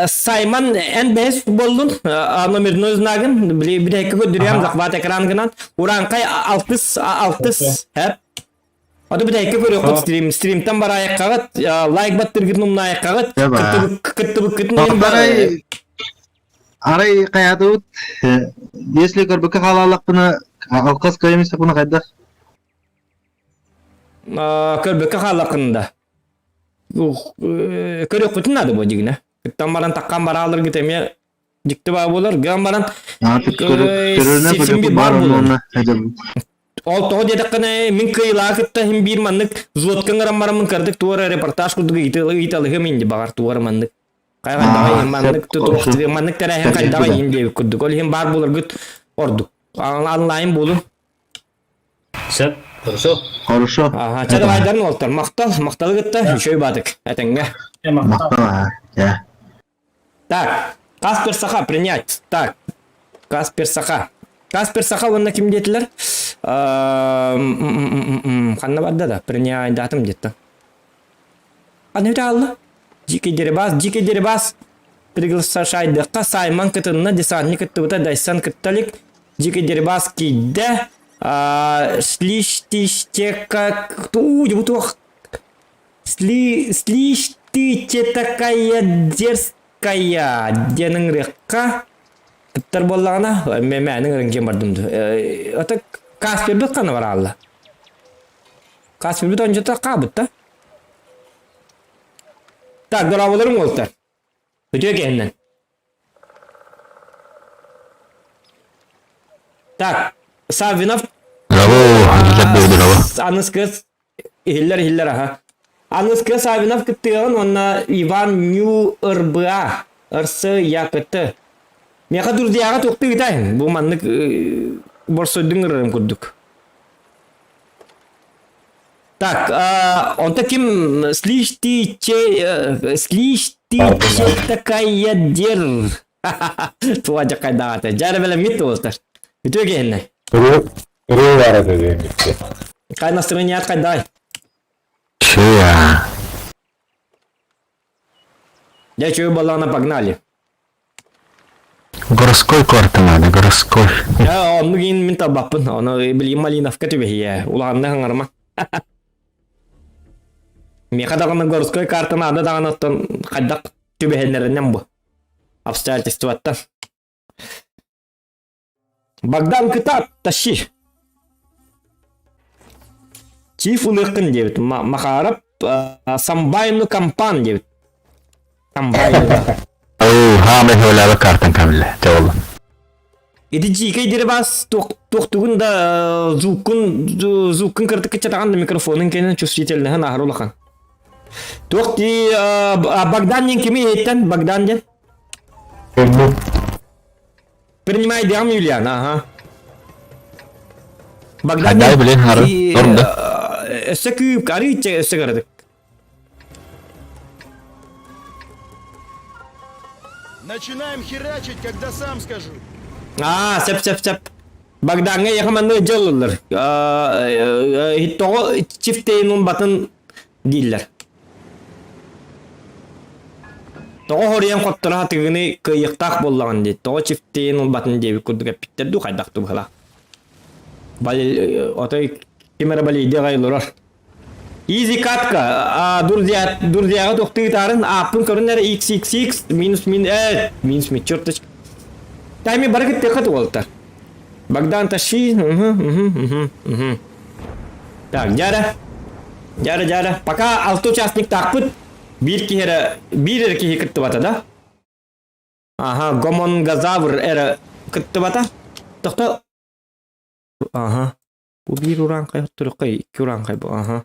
Саймон эн бэһис буоллун, номерной знагын, бүтэһиккэ көрдөрүөм, захват экран гынан, Урааҥхай алтыс, алтыс, хэп. Аты бүтэһиккэ көрүөххүт стрим, стримтан бараайыккаҕыт, лайк баттыргытын умнаайыккаҕыт, кыттыбыккытын Арай, арай хайаатыбыт, если көрбөккө хаалаалахпына, алкас кыайымсакпына хайдах? Көрбөккө хааллаххын да. Көрүөхпүтүн наада бу дигинэ. Кыттан баран таккан барааларгыт эмиэ дьикти баа буолар. Ган баран син бар буолар. Ол тоҕо диэтэххинэ, мин кыайыылааҕы кытта иһин биир маннык взводка ыҥыран бараммын кырдык туора репортаж курдук ыйыталыһым инди баҕар туора маннык. Хайдаҕа иһин маннык туох маннык тэрээһин хайдаҕа иһин диэбит курдук. Ол иһин баар буоларгыт ордук. Онлайн буолун. Сөп, хорошо. Хорошо. Ага, чэ давайдарын уолтар. Махтал, махталы кытта үчүгэй баатык. Этэҥҥэ. Махтал, аа. Так, Каспер Саха принять. Так, Каспер Саха. Каспер Саха уонна ким диэтилэр? Ханна барда да? Принять датым где-то. Ханна өтө алла? Дикий Дерибас, Дикий Дерибас приглашайдыққа Саймон кытынна, десантник кыттыбыта, Дайсан кытталик, Дикий Дерибас кийдэ, Слиштиштека, тух, Сли, слишь ты че такая дерзкая диэн ыҥырыахха кыттар буоллаҕына мэмэни ыҥыран киэн бардым дуу. Ата Каспербит ханна бараалла? Каспербит ончото хаабыт да? Так, дорооболорум уолтар. Үтүө киһиннэн. Так, Саввинов Аныскы Иһиллэр иһиллэр аха. Аныскы Савинов кыттыаҕын уонна Иван Ню РБА РС ЯКТ. Миэхэ друзьяҕа туохтуу ыытаайын. Бу маннык борсойдуҥ ырарым курдук. Так, а, онто ким слишь ты че слишь ты че такая дер. Туа жакайдаата. Жары беле мит болтар. Үтө кенне. Ырыы бар этэ диэн битте. Кай настроение кайдай. Чуя. Я чую баллана погнали. Городской карта надо, городской. Я онну кийин мин табаппын. Оны билим Малиновка түбэһиэ. Улаанна хаңарма. Миэхэ даҕаны городской карта наада даҕаны оттон хайдах түбэһиннэринэн бу. Обстоятельствоттан. Богдан кытаат, тащи. Чиф ылыаххын диэбит. Махаров Самбайну компан диэбит. Комбайн. Хаамай хөөлөбө картан камиле. Теолла. Ити дьиикэй дирибас туохтугун да звуккун звуккун кыртык кыччатаҕан да микрофонун кэнэн чувствительныһын аһар улахан. Туох ди Богдан диэн кими иһиттэн Богдан диэн? Принимай диам Юлиан, ага. Богдан Хадай билин хары. Орда. Өссө күүп, арыычча өссө кырадык. Начинаем херачить, когда сам скажу. Аа, сөп сөп сөп. Багдаҥҥа яхаманны дьыллылар. Тоҕо чифтейнун батын дииллэр. Тоҕо хоруйан хотторо хатыгыны кыайыахтаах буоллаҕын дии. Тоҕо чифтейнун батын диэбит курдук эппиттэр дуу хайдах тубуһала. Бал отой ким эрэ балийдиэх аҕай олорор. Easy катка, а, друзья, друзьяҕа тохтуутаарын ааппын көрүн эрэ XXX минус мин э минус мин черточка. Тайми бары кыттыахха туолта. Богдан тащи. Угу, угу, угу, угу. Так, дьара. Дьара, дьара. Пока алты участник таахпыт. Биир киһи эрэ, биир эрэ киһи кыттыбата да? Ага, гомонгазавр эрэ кыттыбата. Тохто. Ага. Бу биир урааҥхай оттуруоххай, икки урааҥхай бу, аха.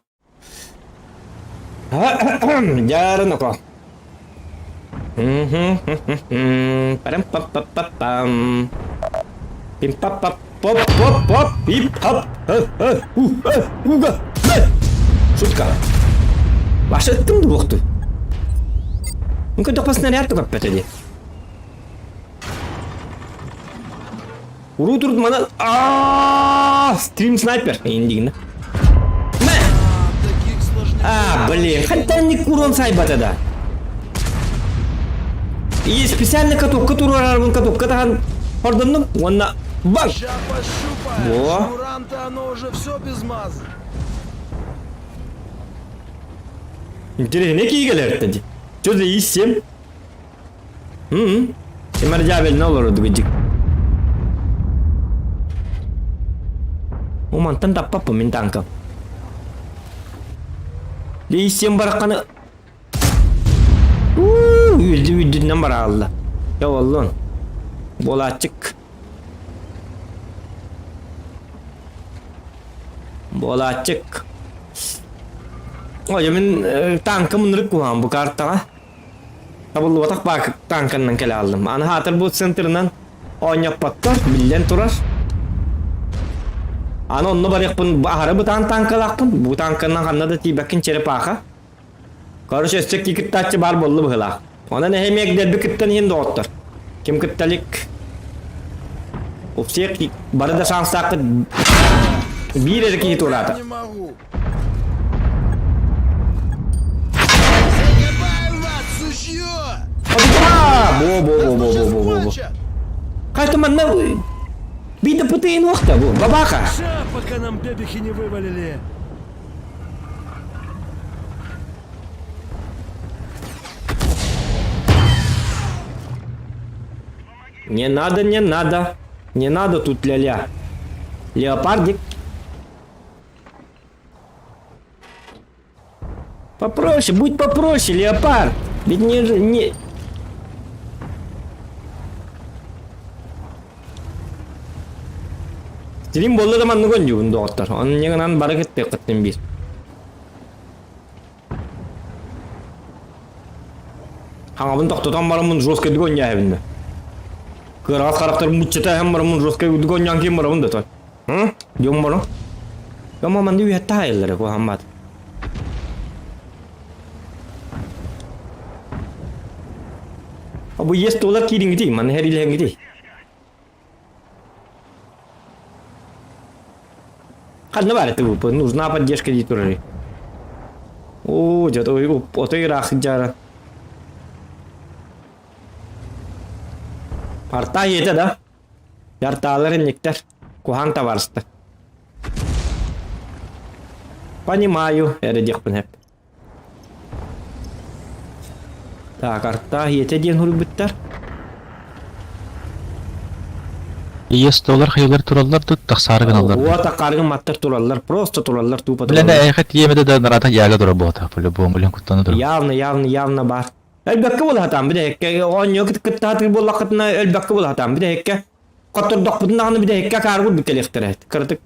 Дьаарын око. Парам-пап-пап-пап-пам. Пим-пап-пап-поп-поп-поп, пип-хоп, х-х, у-х, уга, Шутка. Баша ыттым дуохтуй. Ну-ка, снаряд только дии. Уруу турд мана аа стрим снайпер индигина. Мэ! А, блин, хотя не курон сайбата да. И специально каток, туруарарбын каток, катахан хордоннум, уонна бang! Ща пощупаем. Во. Шмурам-то оно уже все без мазы. Интересно, киһи кэлэр дии. Что за ИС-7? М-м. Кимэр олорор дыгыдьык. О, мантан таппаппын мин танкам. Лейсен баракканы Уу, үрдүнэн бараалла. Я оллон. Буолааччык. Буолааччык. Ой, мин танкам ынырык куһаҕан бу картаҕа. Табыллыбатах баак тааҥканнан кэлэ ааллым. Аны хаатыр бу центрынан оонньоппоттор, биллэн турар. Аны онно барыахпын аһары бытаан тааҥкалаахпын. Бу тааҥканан ханна да тиийбэккин черепаха. Короче, өссө кыттааччы баар буолла быһыылаах. Онон эһэмиэк дэлби кыттан иһин доҕоттор. Ким кытта илик? У всех бары да шанстааххыт биир эрэ киһи туораата. Не могу. Загибаю вас, сучье! Бо бо бо бо бо бо бо бо. Хайта манна биир да пытыйын уохта бу бабаха. Ша, пока нам бебехи не вывалили. Не надо, не надо. Не надо тут ля-ля. Леопардик. Попроще, будь попроще, леопард. Ведь не... не... Стрим буолла да маннык оонньуубун доҕоттор. Онньугунан бары кыттыаххыттын биир. Хаҥабын тохтотон бараммын жесткайдык оонньообун да. Кыараҕас харахтар муччата иһэн бараммын жесткайдык оонньоон киин барабын да той. Дьон баран. Дома манды үһэтте хаайыллара куһаммат. Бу ес туолар киириҥҥитий, манна хэриилэһэҥҥитий. Ханна баар это ВП? Нужна поддержка дии турарый. Оо, дьэ, отой ыраах сылдьара. Парта ийэтэ да? Яртаалар инниктэр. Куһаан табаарыстар. Понимаю, эрэ диэхпин эп. Так, артаах ийэтэ диэн суруйбуттар. Ийэ столар хайылар тураллар тут тахсаары гыналлар. Вот акаарыгын маттар тураллар, просто тураллар, тупо Блин, тураллар. эйхэ тиэмэдэ да нарата яга тура буота, по-любому, блин, куттана тура. Явно, явно, явно бар. Өлбөккө буолаһатаан бүтэһиккэ оонньуу кыттаатыр буоллаххытына өлбөккө буолаһатаан бүтэһиккэ хоттордохпутун даҕаны бүтэһиккэ акааргут бүккэлиэхтэрэ кыратык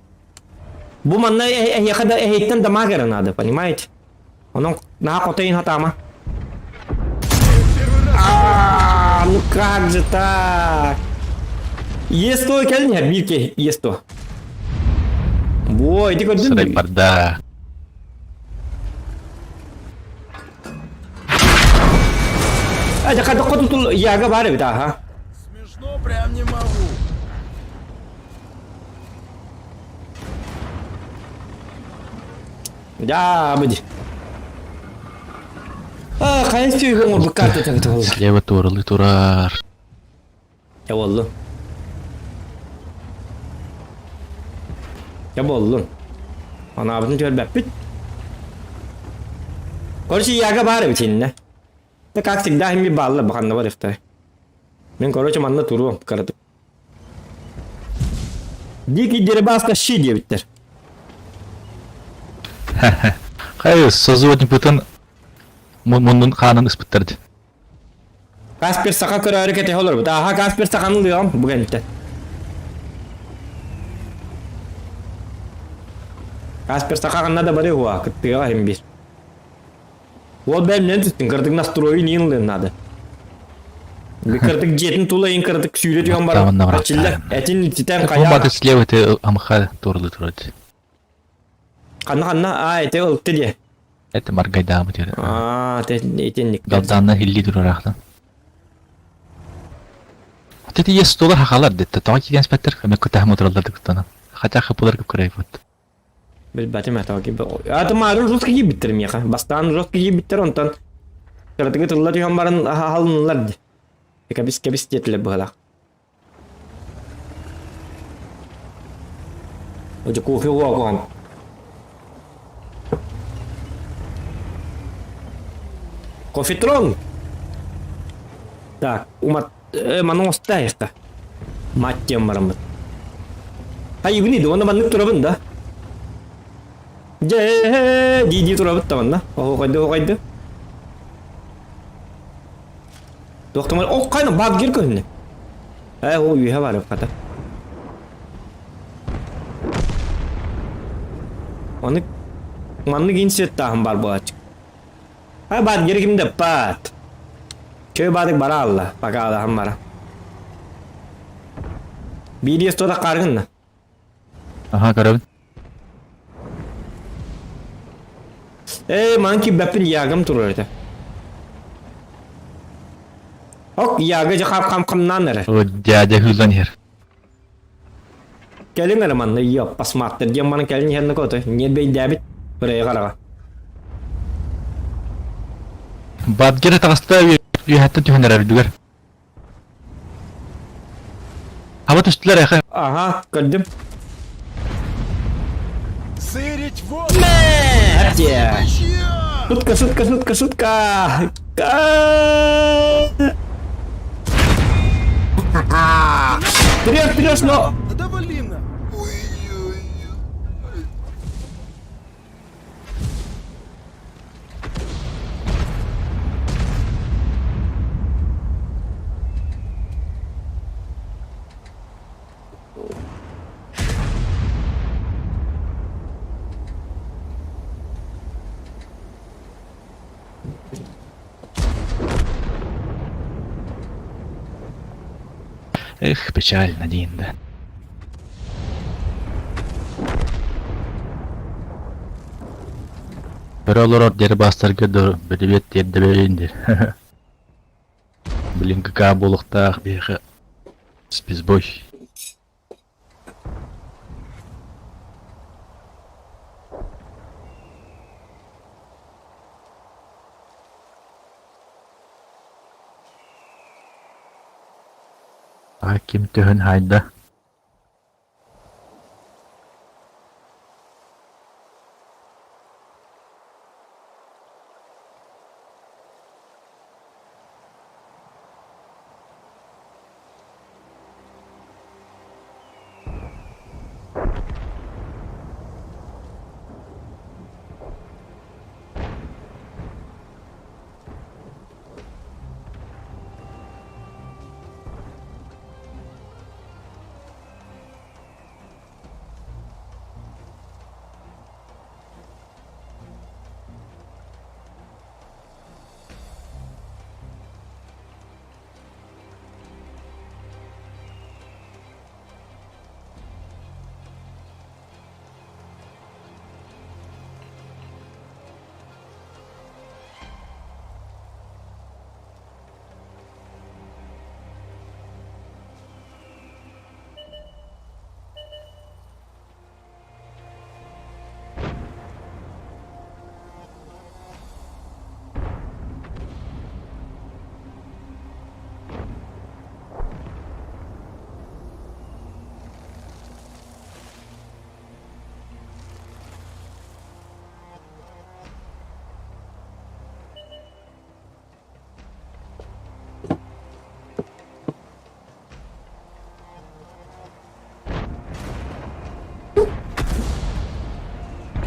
бу манна эһиэхэ да эһиттэн дамаг эрэ наада понимаете онон наһаа хотойун хатаама а ну как же так Есто кэлин иһэр биир киһи есто Бо, ити көрдүн Сарай барда. Э, хайдах хотутул яга бар эбит аха. Смешно прям не могу. Да, быди. А, хайа сүйгөн оңорбут карта тагыты болла. Слева туралы турар. Я боллун. Я боллун. Анаабытын түөрбэппит. Короче, яга баар эбит иннэ. Да как всегда химми баалла баханна бар ихтare. Мен короче манна туруом кыратык. Дикий дерибаста щи диэбиттэр. Хай, созывать муннун хаанын ыспыттар ди. Каспер саха көрөөрү кэтэһэ олорбут. Аха Каспер саханы ылыам бу кэнниттэн. Каспер саха ханна да бары уа кыттыаҕа иһин биир. Уол бэйэмнэн түстүн кырдык настройун иин ылыан наада. Кырдык дьиэтин тула иин кырдык сүүрэ түһэн баран ачиллар этин ититэн хайа. Баты слева ты амха турлы турат. Ханна ханна аа эти ылты диэ. Это маргайдаамы диэр. Аа итинник. Галданна хилли турарахтан. Тети ес стола хахалар детте. Тоҕо киирэн испэттэр, мөккө таһым отыраллар дыктана. Хотя хапылар кып вот. Билбэтим это Аты марын жестко киирбиттэр миэхэ. Бастаан жестко киирбиттэр онтон кыратыгы тылла түһэн баран аһалыннылар ди. Кэбис кэбис диэтилэр быһалаах. Оде кофе уаган. Кофетрон! Так, умат маны оҥостаайахха. Мать диэн бараммыт. Айыбын иди, уонна маннык турабын да. Дьэ, дии-дии турабыт да манна. Оһуохайды, оһуохайды. Туохтамар, о, хайна, бадгер көһүннэ. Э, ол үөһэ бар хата. Оны маннык инсеттааһын бар буолааччы. Ай бадгер ким да пат. Чөй бадык бара алла, пока алаһым бара. Биир стода каргынна. Аха, көрөбүн. Ээ, манан киирбэппин ягам турар этэ. Ок, яга дьэ хам-хам-хамнаан эрэр. О, дядя хыылан иһэр. Кэлиҥ эрэ манна, йоппасмааттар диэн манан кэлин иһэн накоты. Нет бэйдээбит, бырайык араҕа. Бадгер таҕыста үөһэттэн түһэн эрэр үрдүгэр. Хаба түстүлэр эхэ. Ага, көрдүм. Сырить вот! Мэ! Шутка, шутка, шутка, шутка! Вперед, вперед, но! Да блин! Ой-ой-ой. Эх, печально, Дин, да. Көрө олорор диэри бастарга да бирибиэт тиэрдэбэйин диир. Блин, ГК буолуохтаах биһиэхэ спецбой. А ким төһөн хаайда?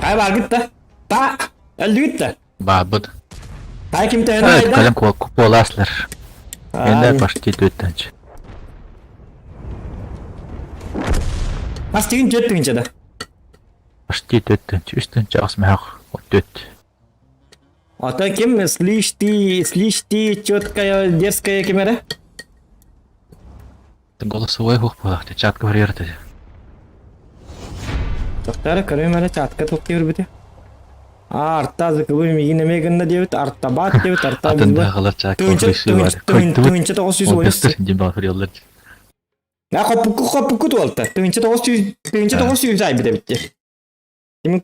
Хай баргыт да. Та, өлдүгүт да. Баарбыт. Тай ким төһөнү айда? Кэлэн куоласлар. Эндэ почти төттөнч. Бас тигин төт тигинче да. Почти төттөнч. Үстөнч ас мәх. Төт. А то ким слишь ты, слишь ты четкая, дерзкая кемере? Голосовой хух буолаахта чатка барыарта. Тохтара көрөм эрэ чатка тохтуур бите. А арта зыкыбы мигин эме гынна диэбит, арта баат диэбит, арта Атын даҕалар чаакка Тыһыынча 913. Дим баҕарыаллар. Я хоппукку хоппукку туолта. 1900 1900 айбыт эбитти. Тимин